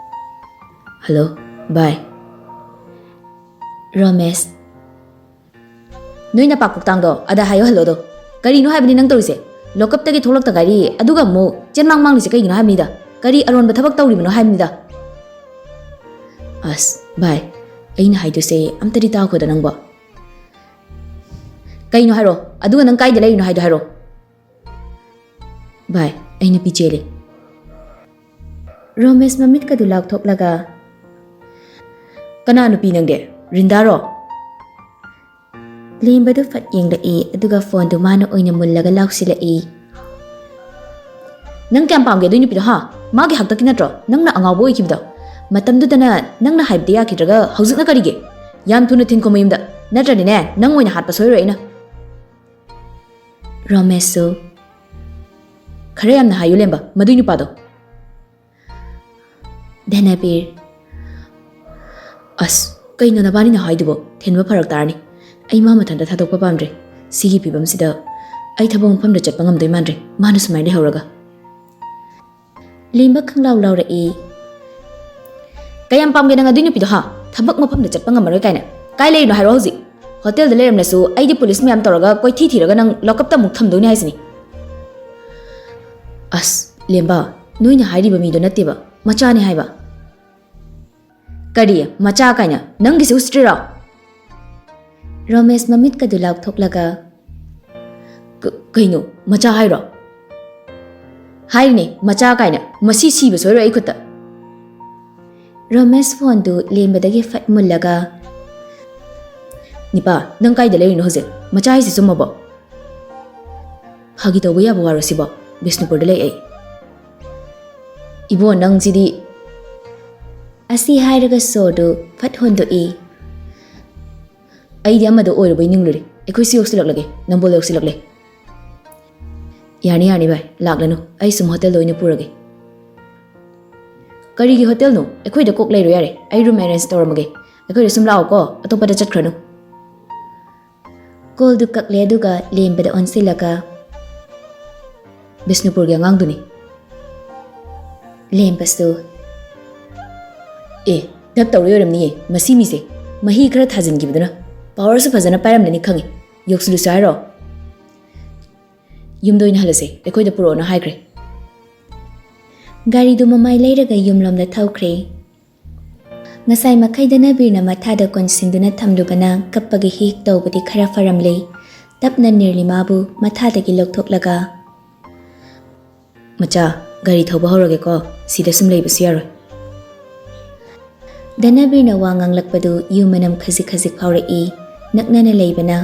"ꯍꯜꯂꯣ, ꯚꯥꯏ꯫" ꯔꯣꯃꯦꯁ, "ꯅꯣꯏ ꯅꯄꯥ ꯀꯣꯛꯇꯥꯡꯗꯣ ꯑꯗ ꯍꯥꯏꯌꯣ ꯍꯜꯂꯣꯗꯣ꯫ ꯀꯔꯤꯅꯣ ꯍꯥꯏꯕꯅꯤ ꯅꯪ ꯇꯧꯔꯤꯁꯦ? ꯂꯣꯀꯞꯇꯒꯤ ꯊꯣꯛꯂꯛꯇ ꯉꯥꯏꯔꯤ, ꯑꯗꯨꯒ ꯑꯃꯨꯛ ꯆꯦꯟ ꯃꯥꯡ ꯃꯥꯡꯂꯤꯁꯦ ꯀꯩꯒꯤꯅꯣ ꯍꯥꯏꯕꯅꯤꯗ? ꯀꯔꯤ ꯑꯔꯣꯟꯕ ꯊꯕꯛ ꯇꯧꯔꯤꯕꯅꯣ ꯍꯥꯏꯕꯅꯤꯗ?" "ꯑꯁ, ꯚꯥꯏ, ꯑꯩꯅ ꯍꯥꯏꯗꯣꯏꯁꯦ ꯑꯝꯇꯗꯤ ꯇꯥꯈꯣꯗ ꯅꯪꯕꯣ꯫" "ꯀꯩꯅꯣ ꯍꯥꯏꯔꯣ, ꯑꯗꯨꯒ ꯅꯪ ꯀꯥꯏꯗ ꯂꯩꯔꯤꯅꯣ ꯍꯥꯏꯗꯣ ꯍꯥꯏꯔꯣ꯫" "ꯚꯥꯏ, ꯑꯩ ꯅꯨꯄꯤ ꯆꯦꯜꯂꯦ꯫" ꯔꯣꯃꯦꯁ ꯃꯃꯤꯠꯀꯗꯨ ꯂꯥꯎꯊꯣꯛꯂꯒ, "ꯀꯅꯥ ꯅꯨꯄꯤ ꯅꯪꯗꯤ? ꯔꯤꯟꯗꯥꯔꯣ?" ꯂꯦꯝꯕꯗꯨ ꯐꯠ ꯌꯦꯡꯂꯛꯏ, ꯑꯗꯨꯒ ꯐꯣꯟꯗꯨ ꯃꯥꯅ ꯑꯣꯏꯅ ꯃꯨꯜꯂꯒ ꯂꯥꯎꯁꯤꯜꯂꯛꯏ꯫ "ꯅꯪ ꯀꯌꯥꯝ ꯄꯥꯝꯒꯦ ꯑꯗꯨꯏ ꯅꯨꯄꯤꯗꯣ, ꯍꯥ? ꯃꯥꯒꯤ ꯍꯥꯛꯇꯛꯀꯤ ꯅꯠꯇ꯭ꯔꯣ ꯅꯪꯅ ꯑꯉꯥꯎꯕ ꯑꯣꯏꯈꯤꯕꯗꯣ? ꯃꯇꯝꯗꯨꯗꯅ ꯅꯪꯅ ꯍꯥꯏꯕꯗꯤ ꯌꯥꯈꯤꯗ꯭ꯔꯒ ꯍꯧꯖꯤꯛꯅ ꯀꯔꯤꯒꯤ? ꯌꯥꯝ ꯊꯨꯅ ꯊꯤꯟꯈꯣ ꯃꯌꯨꯝꯗ, ꯅꯠꯇ꯭ꯔꯗꯤꯅꯦ ꯅꯪ ꯑꯣꯏꯅ ꯍꯥꯠꯄ ꯁꯣꯏꯔꯣꯏ ꯑꯩꯅ꯫" ꯔꯣꯃꯦꯁꯁꯨ, "ꯈꯔ ꯌꯥꯝꯅ ꯍꯥꯏꯌꯨ ꯂꯦꯝꯕ, ꯃꯗꯨꯏ ꯅꯨꯄꯥꯗꯣ꯫" ꯙꯅꯕꯤꯔ, "ꯑꯁ, ꯀꯩꯅꯣ ꯅꯕꯥꯅꯤꯅ ꯍꯥꯏꯗꯨꯕꯣ? ꯊꯤꯟꯕ ꯐꯔꯛ ꯇꯥꯔꯅꯤ꯫ ꯑꯩ ꯃꯥ ꯃꯊꯟꯇ ꯊꯥꯗꯣꯛꯄ ꯄꯥꯝꯗ꯭ꯔꯦ꯫ ꯁꯤꯒꯤ ꯐꯤꯕꯝꯁꯤꯗ ꯑꯩ ꯊꯕꯛ ꯃꯐꯝꯗ ꯆꯠꯄ ꯉꯝꯗꯣꯏ ꯃꯥꯟꯗ꯭ꯔꯦ, ꯃꯥꯅ ꯁꯨꯃꯥꯏꯅ ꯂꯩꯍꯧꯔꯒ꯫" ꯂꯦꯝꯕ ꯈꯪꯂꯥꯎ ꯂꯥꯎꯔꯛꯏ꯫ "ꯀꯌꯥꯝ ꯄꯥꯝꯒꯦ ꯅꯪ ꯑꯗꯨꯏ ꯅꯨꯄꯤꯗꯣ, ꯍꯥ? ꯊꯕꯛ ꯃꯐꯝꯗ ꯆꯠꯄ ꯉꯝꯃꯔꯣꯏ ꯀꯥꯏꯅ꯫ ꯀꯥꯏ ꯂꯩꯔꯤꯅꯣ ꯍꯥꯏꯔꯣ ꯍꯧꯖꯤꯛ? ꯍꯣꯇꯦꯜꯗ ꯂꯩꯔꯝꯂꯁꯨ ꯑꯩꯗꯤ ꯄꯨꯂꯤꯁ ꯃꯌꯥꯝ ꯇꯧꯔꯒ ꯀꯣꯏꯊꯤ ꯊꯤꯔꯒ ꯅꯪ ꯂꯣꯀꯞꯇ ꯑꯃꯨꯛ ꯊꯝꯗꯣꯏꯅꯦ ꯍꯥꯏꯁꯤꯅꯤ꯫" "ꯑꯁ, ꯂꯦꯝꯕ, ꯅꯣꯏꯅ ꯍꯥꯏꯔꯤꯕ ꯃꯤꯗꯣ ꯅꯠꯇꯦꯕ, ꯃꯆꯥꯅꯦ ꯍꯥꯏꯕ꯫" "ꯀꯔꯤ ꯃꯆꯥ ꯀꯥꯏꯅ? ꯅꯪꯒꯤꯁꯦ ꯎꯁꯤꯠꯇ꯭ꯔꯤꯔꯣ?" ꯔꯣꯃꯦꯁ ꯃꯃꯤꯠꯀꯗꯨ ꯂꯥꯎꯊꯣꯛꯂꯒ, "ꯀ-, ꯀꯩꯅꯣ, ꯃꯆꯥ ꯍꯥꯏꯔꯣ?" "ꯍꯥꯏꯔꯤꯅꯦ, ꯃꯆꯥ ꯀꯥꯏꯅ꯫ ꯃꯁꯤ ꯁꯤꯕ ꯁꯣꯏꯔꯣꯏ ꯑꯩ ꯈꯨꯠꯇ꯫" ꯔꯣꯃꯦꯁ ꯐꯣꯟꯗꯨ ꯂꯦꯝꯕꯗꯒꯤ ꯐꯠ ꯃꯨꯜꯂꯒ, "ꯅꯤꯄꯥ, ꯅꯪ ꯀꯥꯏꯗ ꯂꯩꯔꯤꯅꯣ ꯍꯧꯖꯤꯛ? ꯃꯆꯥ ꯍꯥꯏꯁꯤ ꯆꯨꯝꯃꯕꯣ?" "ꯐꯥꯒꯤ ꯇꯧꯕ ꯌꯥꯕ ꯋꯥꯔꯣ ꯁꯤꯕꯣ? ꯕꯤꯁꯅꯨꯄꯨꯔꯗ ꯂꯩ ꯑꯩ꯫" "ꯏꯕꯣ, ꯅꯪꯁꯤꯗꯤ꯫" ꯑꯁꯤ ꯍꯥꯏꯔꯒ ꯁꯣꯔꯗꯨ ꯐꯠ ꯍꯣꯟꯗꯣꯛꯏ꯫ "ꯑꯩꯗꯤ ꯑꯃꯗ ꯑꯣꯏꯔꯨꯕꯩ ꯅꯤꯡꯂꯨꯔꯦ꯫ ꯑꯩꯈꯣꯏꯁꯨ ꯌꯧꯁꯤꯜꯂꯛꯂꯒꯦ, ꯅꯝꯕꯣꯜ ꯌꯧꯁꯤꯜꯂꯛꯂꯦ꯫" "ꯌꯥꯅꯤ, ꯌꯥꯅꯤ ꯚꯥꯏ, ꯂꯥꯛꯂꯅꯨ, ꯑꯩ ꯁꯨꯝ ꯍꯣꯇꯦꯜꯗ ꯑꯣꯏꯅ ꯄꯨꯔꯒꯦ꯫" "ꯀꯔꯤꯒꯤ ꯍꯣꯇꯦꯜꯅꯣ? ꯑꯩꯈꯣꯏꯗ ꯀꯣꯛ ꯂꯩꯔꯣ ꯌꯥꯔꯦ, ꯑꯩ ꯔꯨꯝ ꯑꯦꯔꯦꯟꯖ ꯇꯧꯔꯝꯃꯒꯦ꯫ ꯑꯩꯈꯣꯏꯗ ꯁꯨꯝ ꯂꯥꯛꯑꯣꯀꯣ, ꯑꯇꯣꯞꯄꯗ ꯆꯠꯈ꯭ꯔꯅꯨ꯫" ꯀꯣꯜꯗꯨ ꯀꯛꯂꯦ, ꯑꯗꯨꯒ ꯂꯦꯝꯕꯗ ꯑꯣꯟꯁꯤꯜꯂꯒ, "ꯕꯤꯁꯅꯨꯄꯨꯔꯒꯤ ꯑꯉꯥꯡꯗꯨꯅꯤ꯫" ꯂꯦꯝꯕꯁꯨ, "ꯑꯦ, ꯙꯞ ꯇꯧꯔꯤ ꯑꯣꯏꯔꯝꯅꯤꯌꯦ ꯃꯁꯤ ꯃꯤꯁꯦ꯫ ꯃꯍꯤ ꯈꯔ ꯊꯥꯖꯤꯟꯈꯤꯕꯗꯨꯅ꯫ ꯄꯥꯋꯔꯁꯨ ꯐꯖꯅ ꯄꯥꯏꯔꯝꯂꯅꯤ ꯈꯪꯉꯤ꯫ ꯌꯧꯁꯤꯜꯂꯨꯁꯤ ꯍꯥꯏꯔꯣ?" "ꯌꯨꯝꯗ ꯑꯣꯏꯅ ꯍꯜꯂꯁꯦ, ꯑꯩꯈꯣꯏꯗ ꯄꯨꯔꯛꯑꯣꯅ ꯍꯥꯏꯈ꯭ꯔꯦ꯫" ꯒꯥꯔꯤꯗꯨ ꯃꯃꯥꯏ ꯂꯩꯔꯒ ꯌꯨꯝꯂꯣꯝꯗ ꯊꯧꯈ꯭ꯔꯦ꯫ ꯉꯁꯥꯏ ꯃꯈꯩ ꯙꯅꯕꯤꯔꯅ ꯃꯊꯥꯗ ꯀꯣꯟꯁꯤꯟꯗꯨꯅ ꯊꯝꯂꯨꯕꯅ ꯀꯞꯄꯒꯤ ꯍꯤꯛ ꯇꯧꯕꯗꯤ ꯈꯔ ꯐꯔꯝꯂꯦ꯫ ꯇꯞꯅ ꯅꯤꯔꯂꯤꯃꯥꯕꯨ ꯃꯊꯥꯗꯒꯤ ꯂꯧꯊꯣꯛꯂꯒ, "ꯃꯆꯥ, ꯒꯥꯔꯤ ꯊꯧꯕ ꯍꯧꯔꯒꯦꯀꯣ, ꯁꯤꯗ ꯁꯨꯝ ꯂꯩꯕꯁꯨ ꯌꯥꯔꯣꯏ꯫" ꯙꯅꯕꯤꯔꯅ ꯋꯥ ꯉꯥꯡꯂꯛꯄꯗꯨ ꯌꯨꯝ ꯃꯅꯝ ꯈꯖꯤꯛ ꯈꯖꯤꯛ ꯐꯥꯎꯔꯛꯏ꯫ ꯅꯛꯅꯅ ꯂꯩꯕꯅ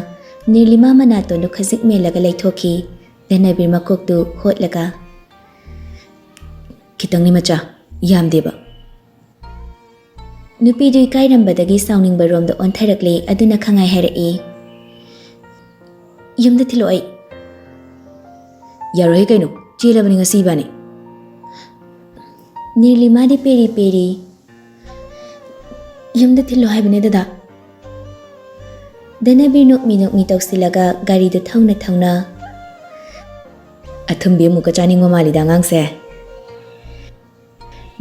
ꯅꯤꯔꯂꯤꯃꯥ ꯃꯅꯥꯇꯣꯟꯗꯨ ꯈꯖꯤꯛ ꯃꯦꯜꯂꯒ ꯂꯩꯊꯣꯛꯈꯤ꯫ ꯙꯅꯕꯤꯔ ꯃꯀꯣꯛꯇꯨ ꯍꯣꯠꯂꯒ, "ꯈꯤꯇꯪꯅꯤ ꯃꯆꯥ, ꯌꯥꯝꯗꯦꯕ꯫" ꯅꯨꯄꯤꯗꯨ ꯏꯀꯥꯏꯔꯝꯕꯗꯒꯤ ꯁꯥꯎꯅꯤꯡꯕ ꯔꯣꯝꯗ ꯑꯣꯟꯊꯔꯛꯂꯦ, ꯑꯗꯨꯅ ꯈꯪꯍꯥꯏ ꯍꯥꯏꯔꯛꯏ, "ꯌꯨꯝꯗ ꯊꯤꯜꯂꯣ ꯑꯩ꯫" "ꯌꯥꯔꯣꯏꯍꯦ ꯀꯩꯅꯣ, ꯆꯦꯜꯂꯕꯅꯤ ꯉꯁꯤ ꯏꯕꯥꯅꯤ꯫" ꯅꯤꯔꯂꯤꯃꯥꯗꯤ ꯄꯦꯔꯤ ꯄꯦꯔꯤ, "ꯌꯨꯝꯗ ꯊꯤꯜꯂꯣ ꯍꯥꯏꯕꯅꯦ ꯗꯗꯥ꯫" ꯙꯅꯕꯤꯔ ꯅꯣꯛꯃꯤ ꯅꯣꯛꯃꯤ ꯇꯧꯁꯤꯜꯂꯒ ꯒꯥꯔꯤꯗꯨ ꯊꯧꯅ ꯊꯧꯅ, "ꯑꯊꯨꯝꯕꯤ ꯑꯃꯨꯛꯀ ꯆꯥꯅꯤꯡꯕ ꯃꯥꯜꯂꯤꯗ ꯑꯉꯥꯡꯁꯦ꯫"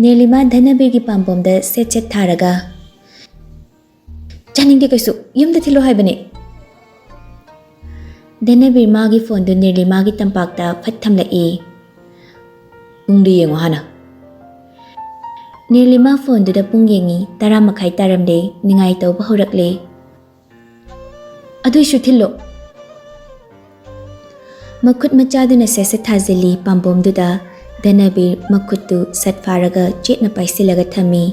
ꯅꯤꯔꯂꯤꯃꯥ ꯙꯅꯕꯤꯔꯒꯤ ꯄꯥꯝꯕꯣꯝꯗ ꯁꯦꯠ ꯁꯦꯠ ꯊꯥꯔꯒ, "ꯆꯥꯅꯤꯡꯗꯦ ꯀꯩꯁꯨ, ꯌꯨꯝꯗ ꯊꯤꯜꯂꯣ ꯍꯥꯏꯕꯅꯦ"꯫ ꯙꯅꯕꯤꯔ ꯃꯥꯒꯤ ꯐꯣꯟꯗꯨ ꯅꯤꯔꯂꯤꯃꯥꯒꯤ ꯇꯝꯄꯥꯛꯇ ꯐꯠ ꯊꯝꯂꯛꯏ꯫ "ꯄꯨꯡꯗꯨ ꯌꯦꯡꯉꯣ ꯍꯥꯟꯅ"꯫ ꯅꯤꯔꯂꯤꯃꯥ ꯐꯣꯟꯗꯨꯗ ꯄꯨꯡ ꯌꯦꯡꯉꯤ, ꯇꯔꯥ ꯃꯈꯥꯏ ꯇꯥꯔꯝꯂꯦ, ꯅꯤꯡꯉꯥꯏ ꯇꯧꯕ ꯍꯧꯔꯛꯂꯦ꯫ "ꯑꯗꯨꯏꯁꯨ ꯊꯤꯜꯂꯣ"꯫ ꯃꯈꯨꯠ ꯃꯆꯥꯗꯨꯅ ꯁꯦꯠ ꯁꯦꯠ ꯊꯥꯖꯤꯜꯂꯤ ꯄꯥꯝꯕꯣꯝꯗꯨꯗ꯫ ꯙꯅꯕꯤꯔ ꯃꯈꯨꯠꯇꯨ ꯁꯠ ꯐꯥꯔꯒ ꯆꯦꯠꯅ ꯄꯥꯏꯁꯤꯜꯂꯒ ꯊꯝꯃꯤ꯫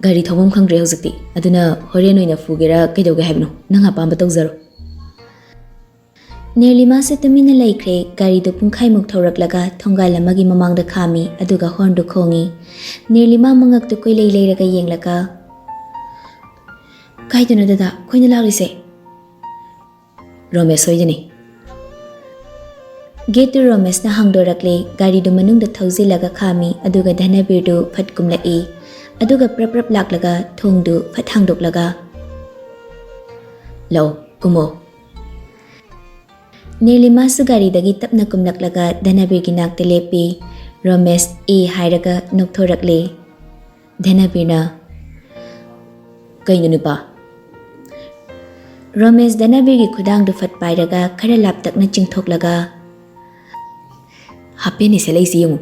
"ꯒꯥꯔꯤ ꯊꯧꯐꯝ ꯈꯪꯗ꯭ꯔꯦ ꯍꯧꯖꯤꯛꯇꯤ, ꯑꯗꯨꯅ ꯍꯣꯔꯦꯟ ꯑꯣꯏꯅ ꯐꯨꯒꯦꯔꯥ ꯀꯩꯗꯧꯒꯦ ꯍꯥꯏꯕꯅꯣ, ꯅꯪ ꯑꯄꯥꯝꯕ ꯇꯧꯖꯔꯣ"꯫ ꯅꯤꯔꯂꯤꯃꯥꯁꯨ ꯇꯨꯃꯤꯟꯅ ꯂꯩꯈ꯭ꯔꯦ꯫ ꯒꯥꯔꯤꯗꯨ ꯄꯨꯡꯈꯥꯏꯃꯨꯛ ꯊꯧꯔꯛꯂꯒ ꯊꯣꯡꯒꯥꯜ ꯑꯃꯒꯤ ꯃꯃꯥꯡꯗ ꯈꯥꯝꯃꯤ, ꯑꯗꯨꯒ ꯍꯣꯔꯟꯗꯨ ꯈꯣꯡꯉꯤ꯫ ꯅꯤꯔꯂꯤꯃꯥ ꯃꯉꯛꯇꯨ ꯀꯣꯏꯂꯩ ꯂꯩꯔꯒ ꯌꯦꯡꯂꯒ, "ꯀꯥꯏꯗꯅꯣ ꯗꯗꯥ ꯑꯩꯈꯣꯏꯅ ꯂꯥꯛꯂꯤꯁꯦ?" "ꯔꯣꯃꯦꯁ ꯍꯣꯏꯗꯅꯤ"꯫ ꯒꯦꯠꯇꯨ ꯔꯣꯃꯦꯁꯅ ꯍꯥꯡꯗꯣꯔꯛꯂꯦ꯫ ꯒꯥꯔꯤꯗꯨ ꯃꯅꯨꯡꯗ ꯊꯧꯖꯤꯜꯂꯒ ꯈꯥꯝꯃꯤ, ꯑꯗꯨꯒ ꯙꯅꯕꯤꯔꯗꯨ ꯐꯠ ꯀꯨꯝꯂꯛꯏ꯫ ꯑꯗꯨꯒ ꯄ꯭ꯔꯞ ꯄ꯭ꯔꯞ ꯂꯥꯛꯂꯒ ꯊꯣꯡꯗꯨ ꯐꯠ ꯍꯥꯡꯗꯣꯛꯂꯒ, "ꯂꯥꯛꯑꯣ, ꯀꯨꯝꯃꯣ"꯫ ꯅꯤꯔꯂꯤꯃꯥꯁꯨ ꯒꯥꯔꯤꯗꯒꯤ ꯇꯞꯅ ꯀꯨꯝꯂꯛꯂꯒ ꯙꯅꯕꯤꯔꯒꯤ ꯅꯥꯛꯇ ꯂꯦꯞꯄꯤ꯫ ꯔꯣꯃꯦꯁ "ꯑꯦ" ꯍꯥꯏꯔꯒ ꯅꯣꯛꯊꯣꯔꯛꯂꯦ꯫ ꯙꯅꯕꯤꯔꯅ, "ꯀꯩꯅꯣ ꯅꯨꯄꯥ?" ꯔꯣꯃꯦꯁ ꯙꯅꯕꯤꯔꯒꯤ ꯈꯨꯗꯥꯡꯗꯨ ꯐꯠ ꯄꯥꯏꯔꯒ ꯈꯔ ꯂꯥꯞꯇꯛꯅ ꯆꯤꯡꯊꯣꯛꯂꯒ, "ꯍꯥꯞ ꯄꯦꯟꯅꯤ ꯁꯦꯠꯂꯛꯏꯁꯤ ꯌꯦꯡꯉꯨ,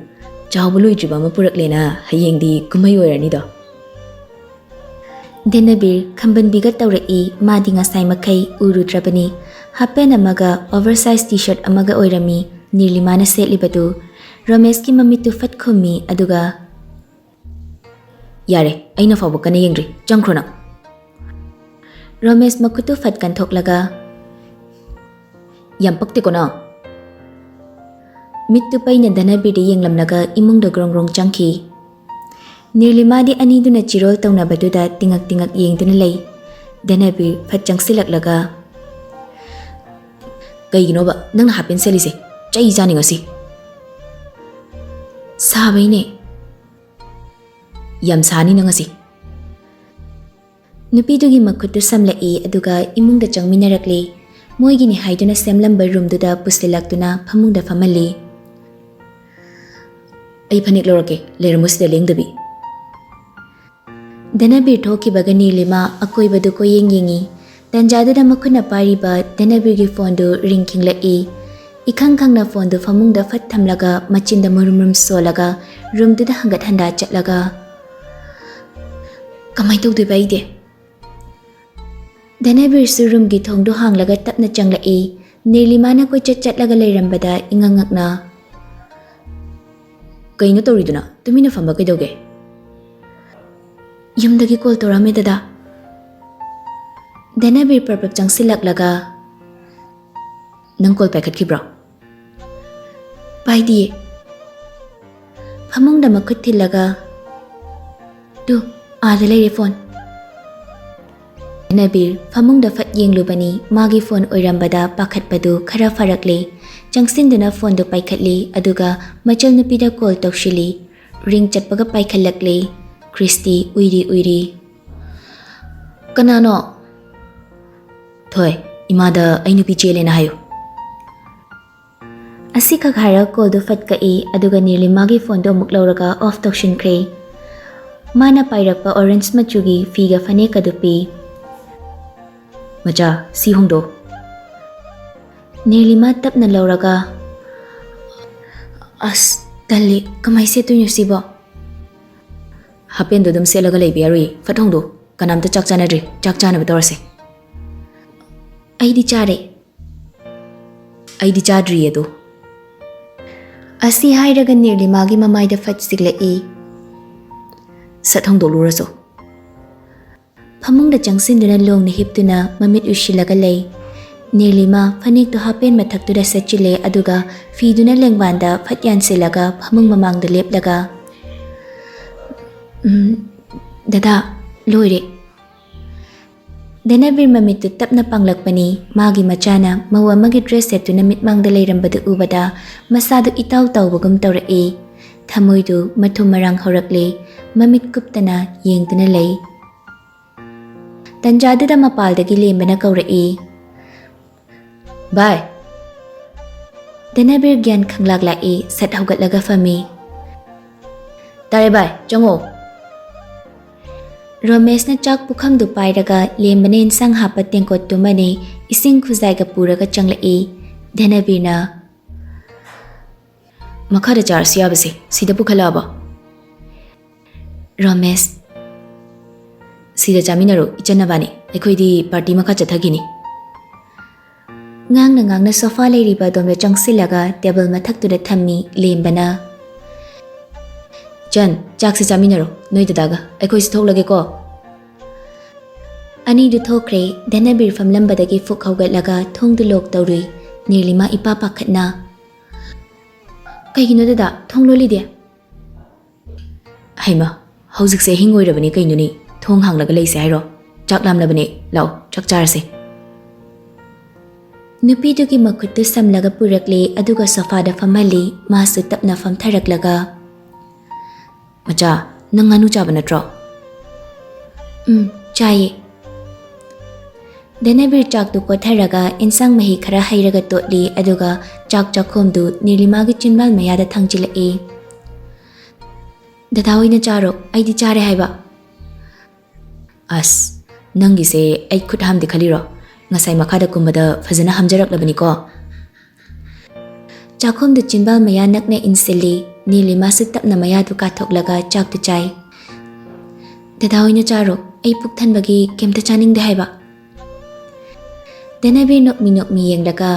ꯆꯥꯎꯕ ꯂꯣꯏꯗ꯭ꯔꯤꯕ ꯑꯃ ꯄꯨꯔꯛꯂꯦꯅ, ꯍꯌꯦꯡꯗꯤ ꯀꯨꯝꯍꯩ ꯑꯣꯏꯔꯅꯤꯗꯣ"꯫ ꯙꯅꯕꯤꯔ ꯈꯝꯕꯟꯕꯤꯒ ꯇꯧꯔꯛꯏ, ꯃꯥꯗꯤ ꯉꯁꯥꯏ ꯃꯈꯩ ꯎꯔꯨꯗ꯭ꯔꯕꯅꯤ꯫ ꯍꯥꯞ ꯄꯦꯟ ꯑꯃꯒ ꯑꯣꯚꯔ ꯁꯥꯏꯖ ꯇꯤ ꯁꯔꯠ ꯑꯃꯒ ꯑꯣꯏꯔꯝꯃꯤ ꯅꯤꯔꯂꯤꯃꯥꯅ ꯁꯦꯠꯂꯤꯕꯗꯨ꯫ ꯔꯣꯃꯦꯁꯀꯤ ꯃꯃꯤꯠꯇꯨ ꯐꯠ ꯈꯨꯝꯃꯤ, ꯑꯗꯨꯒ, "ꯌꯥꯔꯦ, ꯑꯩꯅ ꯐꯥꯎꯕ ꯀꯟꯅ ꯌꯦꯡꯗ꯭ꯔꯤ, ꯆꯪꯈ꯭ꯔꯣ ꯅꯪ"꯫ ꯔꯣꯃꯦꯁ ꯃꯈꯨꯠꯇꯨ ꯐꯠ ꯀꯟꯊꯣꯛꯂꯒ, "ꯌꯥꯝ ꯄꯛꯇꯦꯀꯣ ꯅꯪ"꯫ ꯃꯤꯠꯇꯨ ꯄꯩꯅ ꯙꯅꯕꯤꯔꯗ ꯌꯦꯡꯂꯝꯂꯒ ꯏꯃꯨꯡꯗ ꯒ꯭ꯔꯣꯡ ꯒ꯭ꯔꯣꯡ ꯆꯪꯈꯤ꯫ ꯅꯤꯔꯂꯤꯃꯥꯗꯤ ꯑꯅꯤꯗꯨꯅ ꯆꯤꯔꯣꯜ ꯇꯧꯅꯕꯗꯨꯗ ꯇꯤꯉꯛ ꯇꯤꯉꯛ ꯌꯦꯡꯗꯨꯅ ꯂꯩ꯫ ꯙꯅꯕꯤꯔ ꯐꯠ ꯆꯪꯁꯤꯜꯂꯛꯂꯒ, "ꯀꯩꯒꯤꯅꯣꯕ ꯅꯪꯅ ꯍꯥꯞ ꯄꯦꯟ ꯁꯦꯠꯂꯤꯁꯦ? ꯆꯩ ꯆꯥꯅꯤ ꯉꯁꯤ"꯫ "ꯁꯥꯕꯩꯅꯦ"꯫ "ꯌꯥꯝ ꯁꯥꯅꯤ ꯅꯪ ꯉꯁꯤ"꯫ ꯅꯨꯄꯤꯗꯨꯒꯤ ꯃꯈꯨꯠꯇꯨ ꯁꯝꯂꯛꯏ, ꯑꯗꯨꯒ ꯏꯃꯨꯡꯗ ꯆꯪꯃꯤꯟꯅꯔꯛꯂꯤ꯫ ꯃꯣꯏꯒꯤꯅꯤ ꯍꯥꯏꯗꯨꯅ ꯁꯦꯝꯂꯝꯕ ꯔꯨꯝꯗꯨꯗ ꯄꯨꯁꯤꯜꯂꯛꯇꯨꯅ ꯐꯃꯨꯡꯗ ꯐꯝꯍꯜꯂꯤ꯫ ꯑꯩ ꯐꯅꯦꯛ ꯂꯧꯔꯛꯀꯦ, ꯂꯩꯔꯝꯃꯨ ꯁꯤꯗ ꯂꯦꯡꯗꯕꯤ꯫ ꯙꯅꯕꯤꯔ ꯊꯣꯛꯈꯤꯕꯒ ꯅꯤꯔꯂꯤꯃꯥ ꯑꯀꯣꯏꯕꯗꯨ ꯀꯣꯏꯌꯦꯡ ꯌꯦꯡꯉꯤ꯫ ꯇꯟꯖꯥꯗꯨꯗ ꯃꯈꯨꯠꯅ ꯄꯥꯏꯔꯤꯕ ꯙꯅꯕꯤꯔꯒꯤ ꯐꯣꯟꯗꯨ ꯔꯤꯡ ꯈꯤꯡꯂꯛꯏ꯫ ꯏꯈꯪ ꯈꯪꯅ ꯐꯣꯟꯗꯨ ꯐꯃꯨꯡꯗ ꯐꯠ ꯊꯝꯂꯒ ꯃꯆꯤꯟꯗ ꯃꯨꯔꯨꯝ ꯃꯨꯔꯨꯝ ꯁꯣꯜꯂꯒ ꯔꯨꯝꯗꯨꯗ ꯍꯪꯒꯠ ꯍꯟꯗꯥ ꯆꯠꯂꯒ, "ꯀꯃꯥꯏ ꯇꯧꯗꯣꯏꯕ ꯑꯩꯗꯤ?" ꯙꯅꯕꯤꯔꯁꯨ ꯔꯨꯝꯒꯤ ꯊꯣꯡꯗꯨ ꯍꯥꯡꯂꯒ ꯇꯞꯅ ꯆꯪꯂꯛꯏ꯫ ꯅꯤꯔꯂꯤꯃꯥꯅ ꯀꯣꯏꯆꯠ ꯆꯠꯂꯒ ꯂꯩꯔꯝꯕꯗ ꯏꯉꯛ ꯉꯛꯅ, "ꯀꯩꯅꯣ ꯇꯧꯔꯤꯗꯨꯅ? ꯇꯨꯃꯤꯟꯅ ꯐꯝꯕ ꯀꯩꯗꯧꯒꯦ?" "ꯌꯨꯝꯗꯒꯤ ꯀꯣꯜ ꯇꯧꯔꯛꯑꯝꯃꯦ ꯗꯗꯥ꯫" ꯙꯅꯕꯤꯔ ꯄ꯭ꯔꯞ ꯄ꯭ꯔꯞ ꯆꯪꯁꯤꯜꯂꯛꯂꯒ, "ꯅꯪ ꯀꯣꯜ ꯄꯥꯏꯈꯠꯈꯤꯕ꯭ꯔꯣ?" "ꯄꯥꯏꯗꯤꯌꯦ꯫" ꯐꯃꯨꯡꯗ ꯃꯈꯨꯠ ꯊꯤꯜꯂꯒ, "ꯇꯨ, ꯑꯥꯗ ꯂꯩꯔꯦ ꯐꯣꯟ꯫" ꯙꯅꯕꯤꯔ ꯐꯃꯨꯡꯗ ꯐꯠ ꯌꯦꯡꯂꯨꯕꯅꯤ, ꯃꯥꯒꯤ ꯐꯣꯟ ꯑꯣꯏꯔꯝꯕꯗ ꯄꯥꯈꯠꯄꯗꯨ ꯈꯔ ꯐꯔꯛꯂꯦ꯫ ꯆꯪꯁꯤꯟꯗꯨꯅ ꯐꯣꯟꯗꯨ ꯄꯥꯏꯈꯠꯂꯤ, ꯑꯗꯨꯒ ꯃꯆꯜ ꯅꯨꯄꯤꯗ ꯀꯣꯜ ꯇꯧꯁꯤꯜꯂꯤ꯫ ꯔꯤꯡ ꯆꯠꯄꯒ ꯄꯥꯏꯈꯠꯂꯛꯂꯦ꯫ ꯈ꯭ꯔꯤꯁꯇꯤ ꯎꯏꯔꯤ ꯎꯏꯔꯤ꯫ "ꯀꯅꯥꯅꯣ?" "ꯊꯣꯏ, ꯏꯃꯥꯗ ꯑꯩ ꯅꯨꯄꯤ ꯆꯦꯜꯂꯦꯅ ꯍꯥꯏꯌꯨ꯫" ꯑꯁꯤꯈꯛ ꯍꯥꯏꯔ ꯀꯣꯜꯗꯨ ꯐꯠ ꯀꯛꯏ, ꯑꯗꯨꯒ ꯅꯤꯔꯂꯤꯃꯥꯒꯤ ꯐꯣꯟꯗꯨ ꯑꯃꯨꯛ ꯂꯧꯔꯒ ꯑꯣꯐ ꯇꯧꯁꯤꯟꯈ꯭ꯔꯦ꯫ ꯃꯥꯅ ꯄꯥꯏꯔꯛꯄ ꯑꯣꯔꯦꯟꯖ ꯃꯆꯨꯒꯤ ꯐꯤꯒ ꯐꯅꯦꯛꯀꯗꯨ ꯄꯤ꯫ "ꯃꯆꯥ, ꯁꯤ ꯍꯣꯡꯗꯣꯛ꯫" ꯅꯤꯔꯂꯤꯃꯥ ꯇꯞꯅ ꯂꯧꯔꯒ, "ꯑꯁ, ꯇꯜꯂꯤ, ꯀꯃꯥꯏ ꯁꯦꯠꯇꯣꯏꯅꯣ ꯁꯤꯕꯣ?" "ꯍꯥꯄꯦꯟꯗꯣ ꯑꯗꯨꯝ ꯁꯦꯠꯂꯒ ꯂꯩꯕ ꯌꯥꯔꯣꯏꯌꯦ, ꯐꯠ ꯍꯣꯡꯗꯣꯛ꯫ ꯀꯅꯥꯝꯇ ꯆꯥꯛ ꯆꯥꯅꯗ꯭ꯔꯤ, ꯆꯥꯛ ꯆꯥꯅꯕ ꯇꯧꯔꯁꯦ꯫" "ꯑꯩꯗꯤ ꯆꯥꯔꯦ꯫" "ꯑꯩꯗꯤ ꯆꯥꯗ꯭ꯔꯤꯌꯦ ꯑꯗꯣ꯫" ꯑꯁꯤ ꯍꯥꯏꯔꯒ ꯅꯤꯔꯂꯤꯃꯥꯒꯤ ꯃꯃꯥꯏꯗ ꯐꯠ ꯆꯤꯛꯂꯛꯏ꯫ "ꯁꯠ ꯍꯣꯡꯗꯣꯛꯂꯨꯔꯁꯨ꯫" ꯐꯃꯨꯡꯗ ꯆꯪꯁꯤꯟꯗꯨꯅ ꯂꯣꯡꯅ ꯍꯤꯞꯇꯨꯅ ꯃꯃꯤꯠ ꯎꯏꯁꯤꯜꯂꯒ ꯂꯩ꯫ ꯅꯤꯔꯂꯤꯃꯥ ꯐꯅꯦꯛꯇꯨ ꯍꯥꯄꯦꯟ ꯃꯊꯛꯇꯨꯗ ꯁꯦꯠꯆꯤꯜꯂꯦ, ꯑꯗꯨꯒ ꯐꯤꯗꯨꯅ ꯂꯦꯡꯕꯥꯟꯗ ꯐꯠ ꯌꯥꯟꯁꯤꯜꯂꯒ ꯐꯃꯨꯡ ꯃꯃꯥꯡꯗ ꯂꯦꯞꯂꯒ, "ꯎꯝ, ꯗꯗꯥ, ꯂꯣꯏꯔꯦ꯫" ꯙꯅꯕꯤꯔ ꯃꯃꯤꯠꯇꯨ ꯇꯞꯅ ꯄꯥꯡꯂꯛꯄꯅꯤ꯫ ꯃꯥꯒꯤ ꯃꯆꯥꯅ ꯃꯧ ꯑꯃꯒꯤ ꯗ꯭ꯔꯦꯁ ꯁꯦꯠꯇꯨꯅ ꯃꯤꯠꯃꯥꯡꯗ ꯂꯩꯔꯝꯕꯗꯨ ꯎꯕꯗ ꯃꯁꯥꯗꯨ ꯏꯇꯥꯎ ꯇꯥꯎꯕꯒꯨꯝ ꯇꯧꯔꯛꯏ꯫ ꯊꯃꯣꯏꯗꯨ ꯃꯊꯨꯝ ꯃꯔꯥꯡ ꯍꯧꯔꯛꯂꯦ꯫ ꯃꯃꯤꯠ ꯀꯨꯞꯇꯅ ꯌꯦꯡꯗꯨꯅ ꯂꯩ꯫ ꯇꯟꯖꯥꯗꯨꯗ ꯃꯄꯥꯜꯗꯒꯤ ꯂꯦꯝꯕꯅ ꯀꯧꯔꯛꯏ, "ꯚꯥꯏ!" ꯙꯅꯕꯤꯔ ꯒ꯭ꯌꯥꯟ ꯈꯪꯂꯥꯛ ꯂꯥꯛꯏ, ꯁꯠ ꯍꯧꯒꯠꯂꯒ ꯐꯝꯃꯤ꯫ ꯇꯥꯔꯦ ꯚꯥꯏ, ꯆꯪꯉꯣ꯫ ꯔꯣꯃꯦꯁꯅ ꯆꯥꯛ ꯄꯨꯈꯝꯗꯨ ꯄꯥꯏꯔꯒ ꯂꯦꯝꯕꯅ ꯏꯟꯁꯥꯡ ꯍꯥꯞꯄ ꯇꯦꯡꯀꯣꯠꯇꯨꯃꯅꯦ ꯏꯁꯤꯡ ꯈꯨꯖꯥꯏꯒ ꯄꯨꯔꯒ ꯆꯪꯂꯛꯏ꯫ ꯙꯅꯕꯤꯔꯅ, "ꯃꯈꯥꯗ ꯆꯥꯔꯁꯨ ꯌꯥꯕꯁꯦ ꯁꯤꯗ ꯄꯨꯈꯠꯂꯛꯑꯕꯣ?" ꯔꯣꯃꯦꯁ, "ꯁꯤꯗ ꯆꯥꯃꯤꯟꯅꯔꯣ ꯏꯆꯟ ꯅꯕꯥꯅꯤ, ꯑꯩꯈꯣꯏꯗꯤ ꯄꯥꯔꯇꯤ ꯃꯈꯥ ꯆꯠꯊꯈꯤꯅꯤ꯫" ꯉꯥꯡꯅ ꯉꯥꯡꯅ ꯁꯣꯐꯥ ꯂꯩꯔꯤꯕ ꯑꯗꯣꯝꯗ ꯆꯪꯁꯤꯜꯂꯒ ꯇꯦꯕꯜ ꯃꯊꯛꯇꯨꯗ ꯊꯝꯃꯤ ꯂꯦꯝꯕꯅ꯫ "ꯏꯆꯟ, ꯆꯥꯛꯁꯤ ꯆꯥꯃꯤꯟꯅꯔꯣ ꯅꯣꯏ ꯗꯗꯥꯒ, ꯑꯩꯈꯣꯏꯁꯨ ꯊꯣꯛꯂꯒꯦꯀꯣ꯫" ꯑꯅꯤꯗꯨ ꯊꯣꯛꯈ꯭ꯔꯦ꯫ ꯙꯅꯕꯤꯔ ꯐꯝꯂꯝꯕꯗꯒꯤ ꯐꯨꯛ ꯍꯧꯒꯠꯂꯒ ꯊꯣꯡꯗꯨ ꯂꯣꯛ ꯇꯧꯔꯨꯏ꯫ ꯅꯤꯔꯂꯤꯃꯥ ꯏꯄꯥ ꯄꯥꯈꯠꯅ, "ꯀꯩꯒꯤꯅꯣ ꯗꯗꯥ, ꯊꯣꯡ ꯂꯣꯜꯂꯤꯗꯤ?" "ꯍꯩꯃ, ꯍꯧꯖꯤꯛꯁꯦ ꯑꯍꯤꯡ ꯑꯣꯏꯔꯕꯅꯤ ꯀꯩꯅꯣꯅꯦ, ꯊꯣꯡ ꯍꯥꯡꯂꯒ ꯂꯩꯁꯦ ꯍꯥꯏꯔꯣ? ꯆꯥꯛ ꯂꯥꯝꯂꯕꯅꯦ, ꯂꯥꯛꯑꯣ ꯆꯥꯛ ꯆꯥꯔꯁꯦ꯫" ꯅꯨꯄꯤꯗꯨꯒꯤ ꯃꯈꯨꯠꯇꯨ ꯁꯝꯂꯒ ꯄꯨꯔꯛꯂꯦ, ꯑꯗꯨꯒ ꯁꯣꯐꯥꯗ ꯐꯝꯍꯜꯂꯤ꯫ ꯃꯥꯁꯨ ꯇꯞꯅ ꯐꯝꯊꯔꯛꯂꯒ, "ꯃꯆꯥ, ꯅꯪ ꯉꯥꯅꯨ ꯆꯥꯕ ꯅꯠꯇ꯭ꯔꯣ?" "ꯎꯝ, ꯆꯥꯏꯌꯦ꯫" ꯙꯅꯕꯤꯔ ꯆꯥꯛꯇꯨ ꯀꯣꯠꯊꯔꯒ ꯏꯟꯁꯥꯡ ꯃꯍꯤ ꯈꯔ ꯍꯩꯔꯒ ꯇꯣꯠꯂꯤ, ꯑꯗꯨꯒ ꯆꯥꯛ ꯆꯥꯛꯈꯣꯝꯗꯨ ꯅꯤꯔꯂꯤꯃꯥꯒꯤ ꯆꯤꯟꯕꯥꯜ ꯃꯌꯥꯗ ꯊꯥꯡꯖꯤꯜꯂꯛꯏ꯫ "ꯗꯗꯥ ꯑꯣꯏꯅ ꯆꯥꯔꯣ, ꯑꯩꯗꯤ ꯆꯥꯔꯦ ꯍꯥꯏꯕ꯫" "ꯑꯁ, ꯅꯪꯒꯤꯁꯦ ꯑꯩ ꯈꯨꯠ ꯍꯥꯝꯗꯦ ꯈꯜꯂꯤꯔꯣ? ꯉꯁꯥꯏ ꯃꯈꯥꯗ ꯀꯨꯝꯕꯗ ꯐꯖꯅ ꯍꯥꯝꯖꯔꯛꯂꯕꯅꯤꯀꯣ꯫" ꯆꯥꯛꯈꯣꯝꯗꯨ ꯆꯤꯟꯕꯥꯜ ꯃꯌꯥ ꯅꯛꯅ ꯏꯟꯁꯤꯜꯂꯤ꯫ ꯅꯤꯔꯂꯤꯃꯥꯁꯨ ꯇꯞꯅ ꯃꯌꯥꯗꯨ ꯀꯥꯊꯣꯛꯂꯒ ꯆꯥꯛꯇꯨ ꯆꯥꯏ꯫ "ꯗꯗꯥ ꯑꯣꯏꯅ ꯆꯥꯔꯣ, ꯑꯩ ꯄꯨꯛ ꯊꯟꯕꯒꯤ ꯀꯩꯝꯇ ꯆꯥꯅꯤꯡꯗꯦ ꯍꯥꯏꯕ꯫" ꯙꯅꯕꯤꯔ ꯅꯣꯛꯃꯤ ꯅꯣꯛꯃꯤ ꯌꯦꯡꯂꯒ,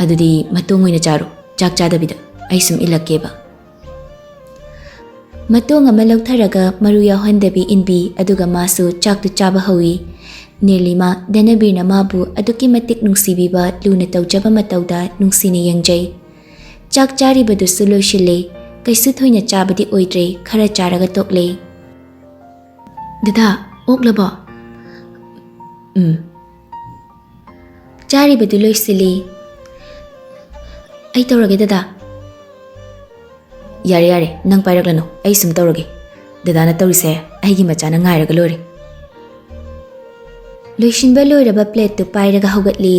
"ꯑꯗꯨꯗꯤ ꯃꯇꯣꯡ ꯑꯣꯏꯅ ꯆꯥꯔꯣ, ꯆꯥꯛ ꯆꯥꯗꯕꯤꯗ, ꯑꯩ ꯁꯨꯝ ꯏꯜꯂꯛꯀꯦꯕ꯫" ꯃꯇꯣꯡ ꯑꯃ ꯂꯧꯊꯔꯒ ꯃꯔꯨ ꯌꯥꯎꯍꯟꯗꯕꯤ ꯏꯟꯕꯤ, ꯑꯗꯨꯒ ꯃꯥꯁꯨ ꯆꯥꯛꯇꯨ ꯆꯥꯕ ꯍꯧꯏ꯫ ꯅꯤꯔꯂꯤꯃꯥ, ꯙꯅꯕꯤꯔꯅ ꯃꯥꯕꯨ ꯑꯗꯨꯛꯀꯤ ꯃꯇꯤꯛ ꯅꯨꯡꯁꯤꯕꯤꯕ, ꯂꯨꯅ ꯇꯧꯖꯕ ꯃꯇꯧꯗ ꯅꯨꯡꯁꯤꯅ ꯌꯦꯡꯖꯩ꯫ ꯆꯥꯛ ꯆꯥꯔꯤꯕꯗꯨꯁꯨ ꯂꯣꯏꯁꯤꯜꯂꯦ꯫ ꯀꯩꯁꯨ ꯊꯣꯏꯅ ꯆꯥꯕꯗꯤ ꯑꯣꯏꯗ꯭ꯔꯦ, ꯈꯔ ꯆꯥꯔꯒ ꯇꯣꯛꯂꯦ꯫ "ꯗꯗꯥ, ꯑꯣꯛꯂꯕꯣ?" "ꯎꯝ꯫" ꯆꯥꯔꯤꯕꯗꯨ ꯂꯣꯏꯁꯤꯜꯂꯤ꯫ "ꯑꯩ ꯇꯧꯔꯒꯦ ꯗꯗꯥ꯫" "ꯌꯥꯔꯦ, ꯌꯥꯔꯦ, ꯅꯪ ꯄꯥꯏꯔꯛꯂꯅꯨ, ꯑꯩ ꯁꯨꯝ ꯇꯧꯔꯒꯦ꯫ ꯗꯗꯥꯅ ꯇꯧꯔꯤꯁꯦ ꯑꯩꯒꯤ ꯃꯆꯥꯅ ꯉꯥꯏꯔꯒ ꯂꯣꯏꯔꯦ꯫" ꯂꯣꯏꯁꯤꯟꯕ ꯂꯣꯏꯔꯕ ꯄ꯭ꯂꯦꯠꯇꯨ ꯄꯥꯏꯔꯒ ꯍꯧꯒꯠꯂꯤ꯫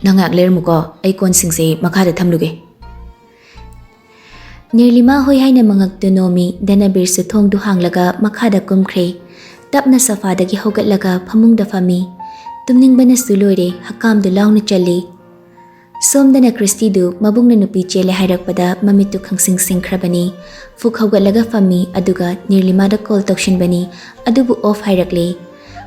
"ꯅꯪ ꯉꯥꯏꯍꯥꯛ ꯂꯩꯔꯝꯃꯨꯀꯣ, ꯑꯩ ꯀꯣꯟꯁꯤꯡꯁꯦ ꯃꯈꯥꯗ ꯊꯝꯂꯨꯒꯦ꯫" ꯅꯤꯔꯂꯤꯃꯥ ꯍꯣꯏ ꯍꯥꯏꯅ ꯃꯉꯛꯇꯨ ꯅꯣꯝꯃꯤ꯫ ꯙꯅꯕꯤꯔꯁꯨ ꯊꯣꯡꯗꯨ ꯍꯥꯡꯂꯒ ꯃꯈꯥꯗ ꯀꯨꯝꯈ꯭ꯔꯦ꯫ ꯇꯞꯅ ꯁꯣꯐꯥꯗꯒꯤ ꯍꯧꯒꯠꯂꯒ ꯐꯃꯨꯡꯗ ꯐꯝꯃꯤ꯫ ꯇꯨꯝꯅꯤꯡꯕꯅꯁꯨ ꯂꯣꯏꯔꯦ, ꯍꯛꯀꯥꯝꯗꯨ ꯂꯥꯎꯅ ꯆꯜꯂꯤ꯫ ꯁꯣꯝꯗꯅ ꯀ꯭ꯔꯤꯁꯇꯤꯗꯨ ꯃꯕꯨꯡꯅ ꯅꯨꯄꯤ ꯆꯦꯜꯂꯦ ꯍꯥꯏꯔꯛꯄꯗ ꯃꯃꯤꯠꯇꯨ ꯈꯪꯁꯤꯡ ꯁꯤꯡꯈ꯭ꯔꯕꯅꯤ꯫ ꯐꯨꯛ ꯍꯧꯒꯠꯂꯒ ꯐꯝꯃꯤ, ꯑꯗꯨꯒ ꯅꯤꯔꯂꯤꯃꯥꯗ ꯀꯣꯜ ꯇꯧꯁꯤꯟꯕꯅꯤ, ꯑꯗꯨꯕꯨ ꯑꯣꯐ ꯍꯥꯏꯔꯛꯂꯦ꯫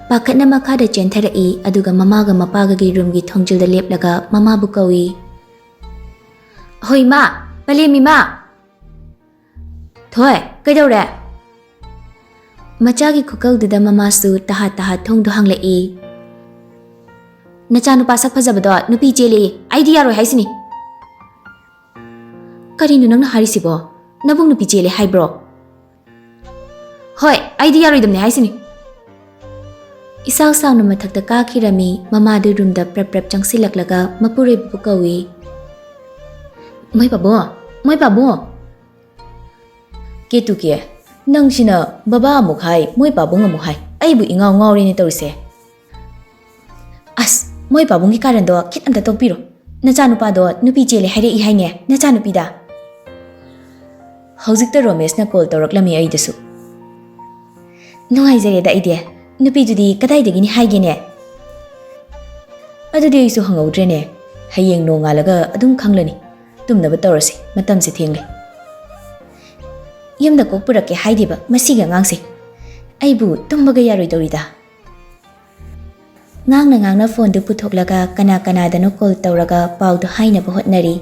ꯄꯥꯈꯠꯅ ꯃꯈꯥꯗ ꯆꯦꯟꯊꯔꯛꯏ, ꯑꯗꯨꯒ ꯃꯃꯥꯒ ꯃꯄꯥꯒꯒꯤ ꯔꯨꯝꯒꯤ ꯊꯣꯡꯖꯤꯜꯗ ꯂꯦꯞꯂꯒ ꯃꯃꯥꯕꯨ ꯀꯧꯏ꯫ "ꯍꯣꯏ ꯃꯥ, ꯄꯂꯦꯝ ꯏꯃꯥ!" "ꯊꯣꯏ, ꯀꯩꯗꯧꯔꯦ?" ꯃꯆꯥꯒꯤ ꯈꯨꯀꯧꯗꯨꯗ ꯃꯃꯥꯁꯨ ꯇꯍꯥ ꯇꯍꯥ ꯊꯣꯡꯗꯣ ꯍꯥꯡꯂꯛꯏ꯫ "ꯅꯆꯥꯅꯨꯄꯥ ꯁꯛ ꯐꯖꯕꯗꯣ ꯅꯨꯄꯤ ꯆꯦꯜꯂꯦ, ꯑꯩꯗꯤ ꯌꯥꯔꯣꯏ ꯍꯥꯏꯁꯤꯅꯤ꯫" "ꯀꯔꯤꯅꯣ ꯅꯪꯅ ꯍꯥꯏꯔꯤꯁꯤꯕꯣ? ꯅꯕꯨꯡ ꯅꯨꯄꯤ ꯆꯦꯜꯂꯦ ꯍꯥꯏꯕ꯭ꯔꯣ?" "ꯍꯣꯏ, ꯑꯩꯗꯤ ꯌꯥꯔꯣꯏꯗꯕꯅꯦ ꯍꯥꯏꯁꯤꯅꯤ꯫" ꯏꯁꯥꯎ ꯁꯥꯎꯅ ꯃꯊꯛꯇ ꯀꯥꯈꯤꯔꯝꯃꯤ꯫ ꯃꯃꯥꯗꯨ ꯔꯨꯝꯗ ꯄ꯭ꯔꯞ ꯄ꯭ꯔꯞ ꯆꯪꯁꯤꯜꯂꯛꯂꯒ ꯃꯄꯨꯔꯣꯏꯕꯕꯨ ꯀꯧꯏ꯫ "ꯃꯣꯏ ꯄꯥꯕꯨꯡ, ꯃꯣꯏ ꯄꯥꯕꯨꯡ!" "ꯀꯦꯇꯨꯀꯤ, ꯅꯪꯁꯤꯅ ꯕꯕꯥ ꯑꯃꯨꯛ ꯍꯥꯏ, ꯃꯣꯏ ꯄꯥꯕꯨꯡ ꯑꯃꯨꯛ ꯍꯥꯏ, ꯑꯩꯕꯨ ꯏꯉꯥꯎ ꯉꯥꯎꯔꯦꯅꯦ ꯇꯧꯔꯤꯁꯦ꯫" "ꯑꯁ, ꯃꯣꯏ ꯄꯥꯕꯨꯡꯒꯤ ꯀꯥꯔꯟꯗꯣ ꯈꯤꯠ ꯑꯝꯇ ꯇꯣꯛꯄꯤꯔꯣ꯫ ꯅꯆꯥꯅꯨꯄꯥꯗꯣ ꯅꯨꯄꯤ ꯆꯦꯜꯂꯦ ꯍꯥꯏꯔꯛꯏ ꯍꯥꯏꯅꯦ, ꯅꯆꯥꯅꯨꯄꯤꯗ?" "ꯍꯧꯖꯤꯛꯇ ꯔꯣꯃꯦꯁꯅ ꯀꯣꯜ ꯇꯧꯔꯛꯂꯝꯃꯤ ꯑꯩꯗꯁꯨ꯫" "ꯅꯨꯡꯉꯥꯏꯖꯔꯦꯗ ꯑꯩꯗꯤ꯫ ꯅꯨꯄꯤꯗꯨꯗꯤ ꯀꯗꯥꯏꯗꯒꯤꯅꯤ ꯍꯥꯏꯒꯦꯅꯦ?" "ꯑꯗꯨꯗꯤ ꯑꯩꯁꯨ ꯍꯪꯍꯧꯗ꯭ꯔꯦꯅꯦ꯫ ꯍꯌꯦꯡ ꯅꯣꯡꯉꯥꯜꯂꯒ ꯑꯗꯨꯝ ꯈꯪꯂꯅꯤ꯫ ꯇꯨꯝꯅꯕ ꯇꯧꯔꯁꯤ, ꯃꯇꯝꯁꯦ ꯊꯦꯡꯂꯦ꯫" "ꯌꯨꯝꯗ ꯀꯣꯛ ꯄꯨꯔꯛꯀꯦ ꯍꯥꯏꯗꯦꯕ ꯃꯁꯤꯒꯤ ꯑꯉꯥꯡꯁꯦ꯫ ꯑꯩꯕꯨ ꯇꯨꯝꯕꯒ ꯌꯥꯔꯣꯏꯗꯧꯔꯤꯗ꯫" ꯉꯥꯡꯅ ꯉꯥꯡꯅ ꯐꯣꯟꯗꯨ ꯄꯨꯊꯣꯛꯂꯒ ꯀꯅꯥ ꯀꯅꯥꯗꯅꯣ ꯀꯣꯜ ꯇꯧꯔꯒ ꯄꯥꯎꯗꯨ ꯍꯥꯏꯅꯕ ꯍꯣꯠꯅꯔꯤ꯫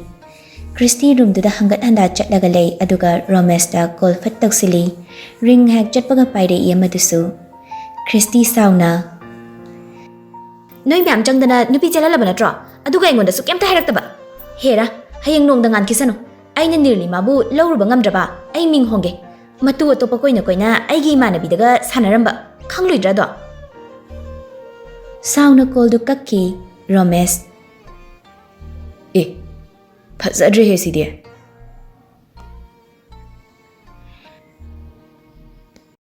ꯀ꯭ꯔꯤꯁꯇꯤ ꯔꯨꯝꯗꯨꯗ ꯍꯪꯒꯠ ꯍꯟꯗꯥ ꯆꯠꯂꯒ ꯂꯩ, ꯑꯗꯨꯒ ꯔꯣꯃꯦꯁꯇ ꯀꯣꯜ ꯐꯠ ꯇꯧꯁꯤꯜꯂꯤ꯫ ꯔꯤꯡ ꯉꯥꯏꯍꯥꯛ ꯆꯠꯄꯒ ꯄꯥꯏꯔꯛꯏ ꯑꯃꯗꯨꯁꯨ꯫ ꯀ꯭ꯔꯤꯁꯇꯤ ꯁꯥꯎꯅ, "ꯅꯣꯏ ꯃꯌꯥꯝ ꯆꯪꯗꯅ ꯅꯨꯄꯤ ꯆꯦꯜꯍꯜꯂꯕ ꯅꯠꯇ꯭ꯔꯣ? ꯑꯗꯨꯒ ꯑꯩꯉꯣꯟꯗꯁꯨ ꯀꯩꯝꯇ ꯍꯥꯏꯔꯛꯇꯕ꯫ ꯍꯦꯔꯥ, ꯍꯌꯦꯡ ꯅꯣꯡꯗ ꯉꯥꯟꯈꯤꯁꯅꯨ꯫ ꯑꯩꯅ ꯅꯤꯔꯂꯤꯃꯥꯕꯨ ꯂꯧꯔꯨꯕ ꯉꯝꯗ꯭ꯔꯕ ꯑꯩ ꯃꯤꯡ ꯍꯣꯡꯒꯦ꯫ ꯃꯇꯨ ꯑꯇꯣꯞꯄ ꯀꯣꯏꯅ ꯀꯣꯏꯅ ꯑꯩꯒꯤ ꯏꯃꯥꯟꯅꯕꯤꯗꯒ ꯁꯥꯟꯅꯔꯝꯕ꯫ ꯈꯪꯂꯣꯏꯗ꯭ꯔꯥꯗꯣ?" ꯁꯥꯎꯅ ꯀꯣꯜꯗꯨ ꯀꯛꯈꯤ꯫ ꯔꯣꯃꯦꯁ, "ꯑꯦ, ꯐꯖꯗ꯭ꯔꯦꯍꯦ ꯁꯤꯗꯤ꯫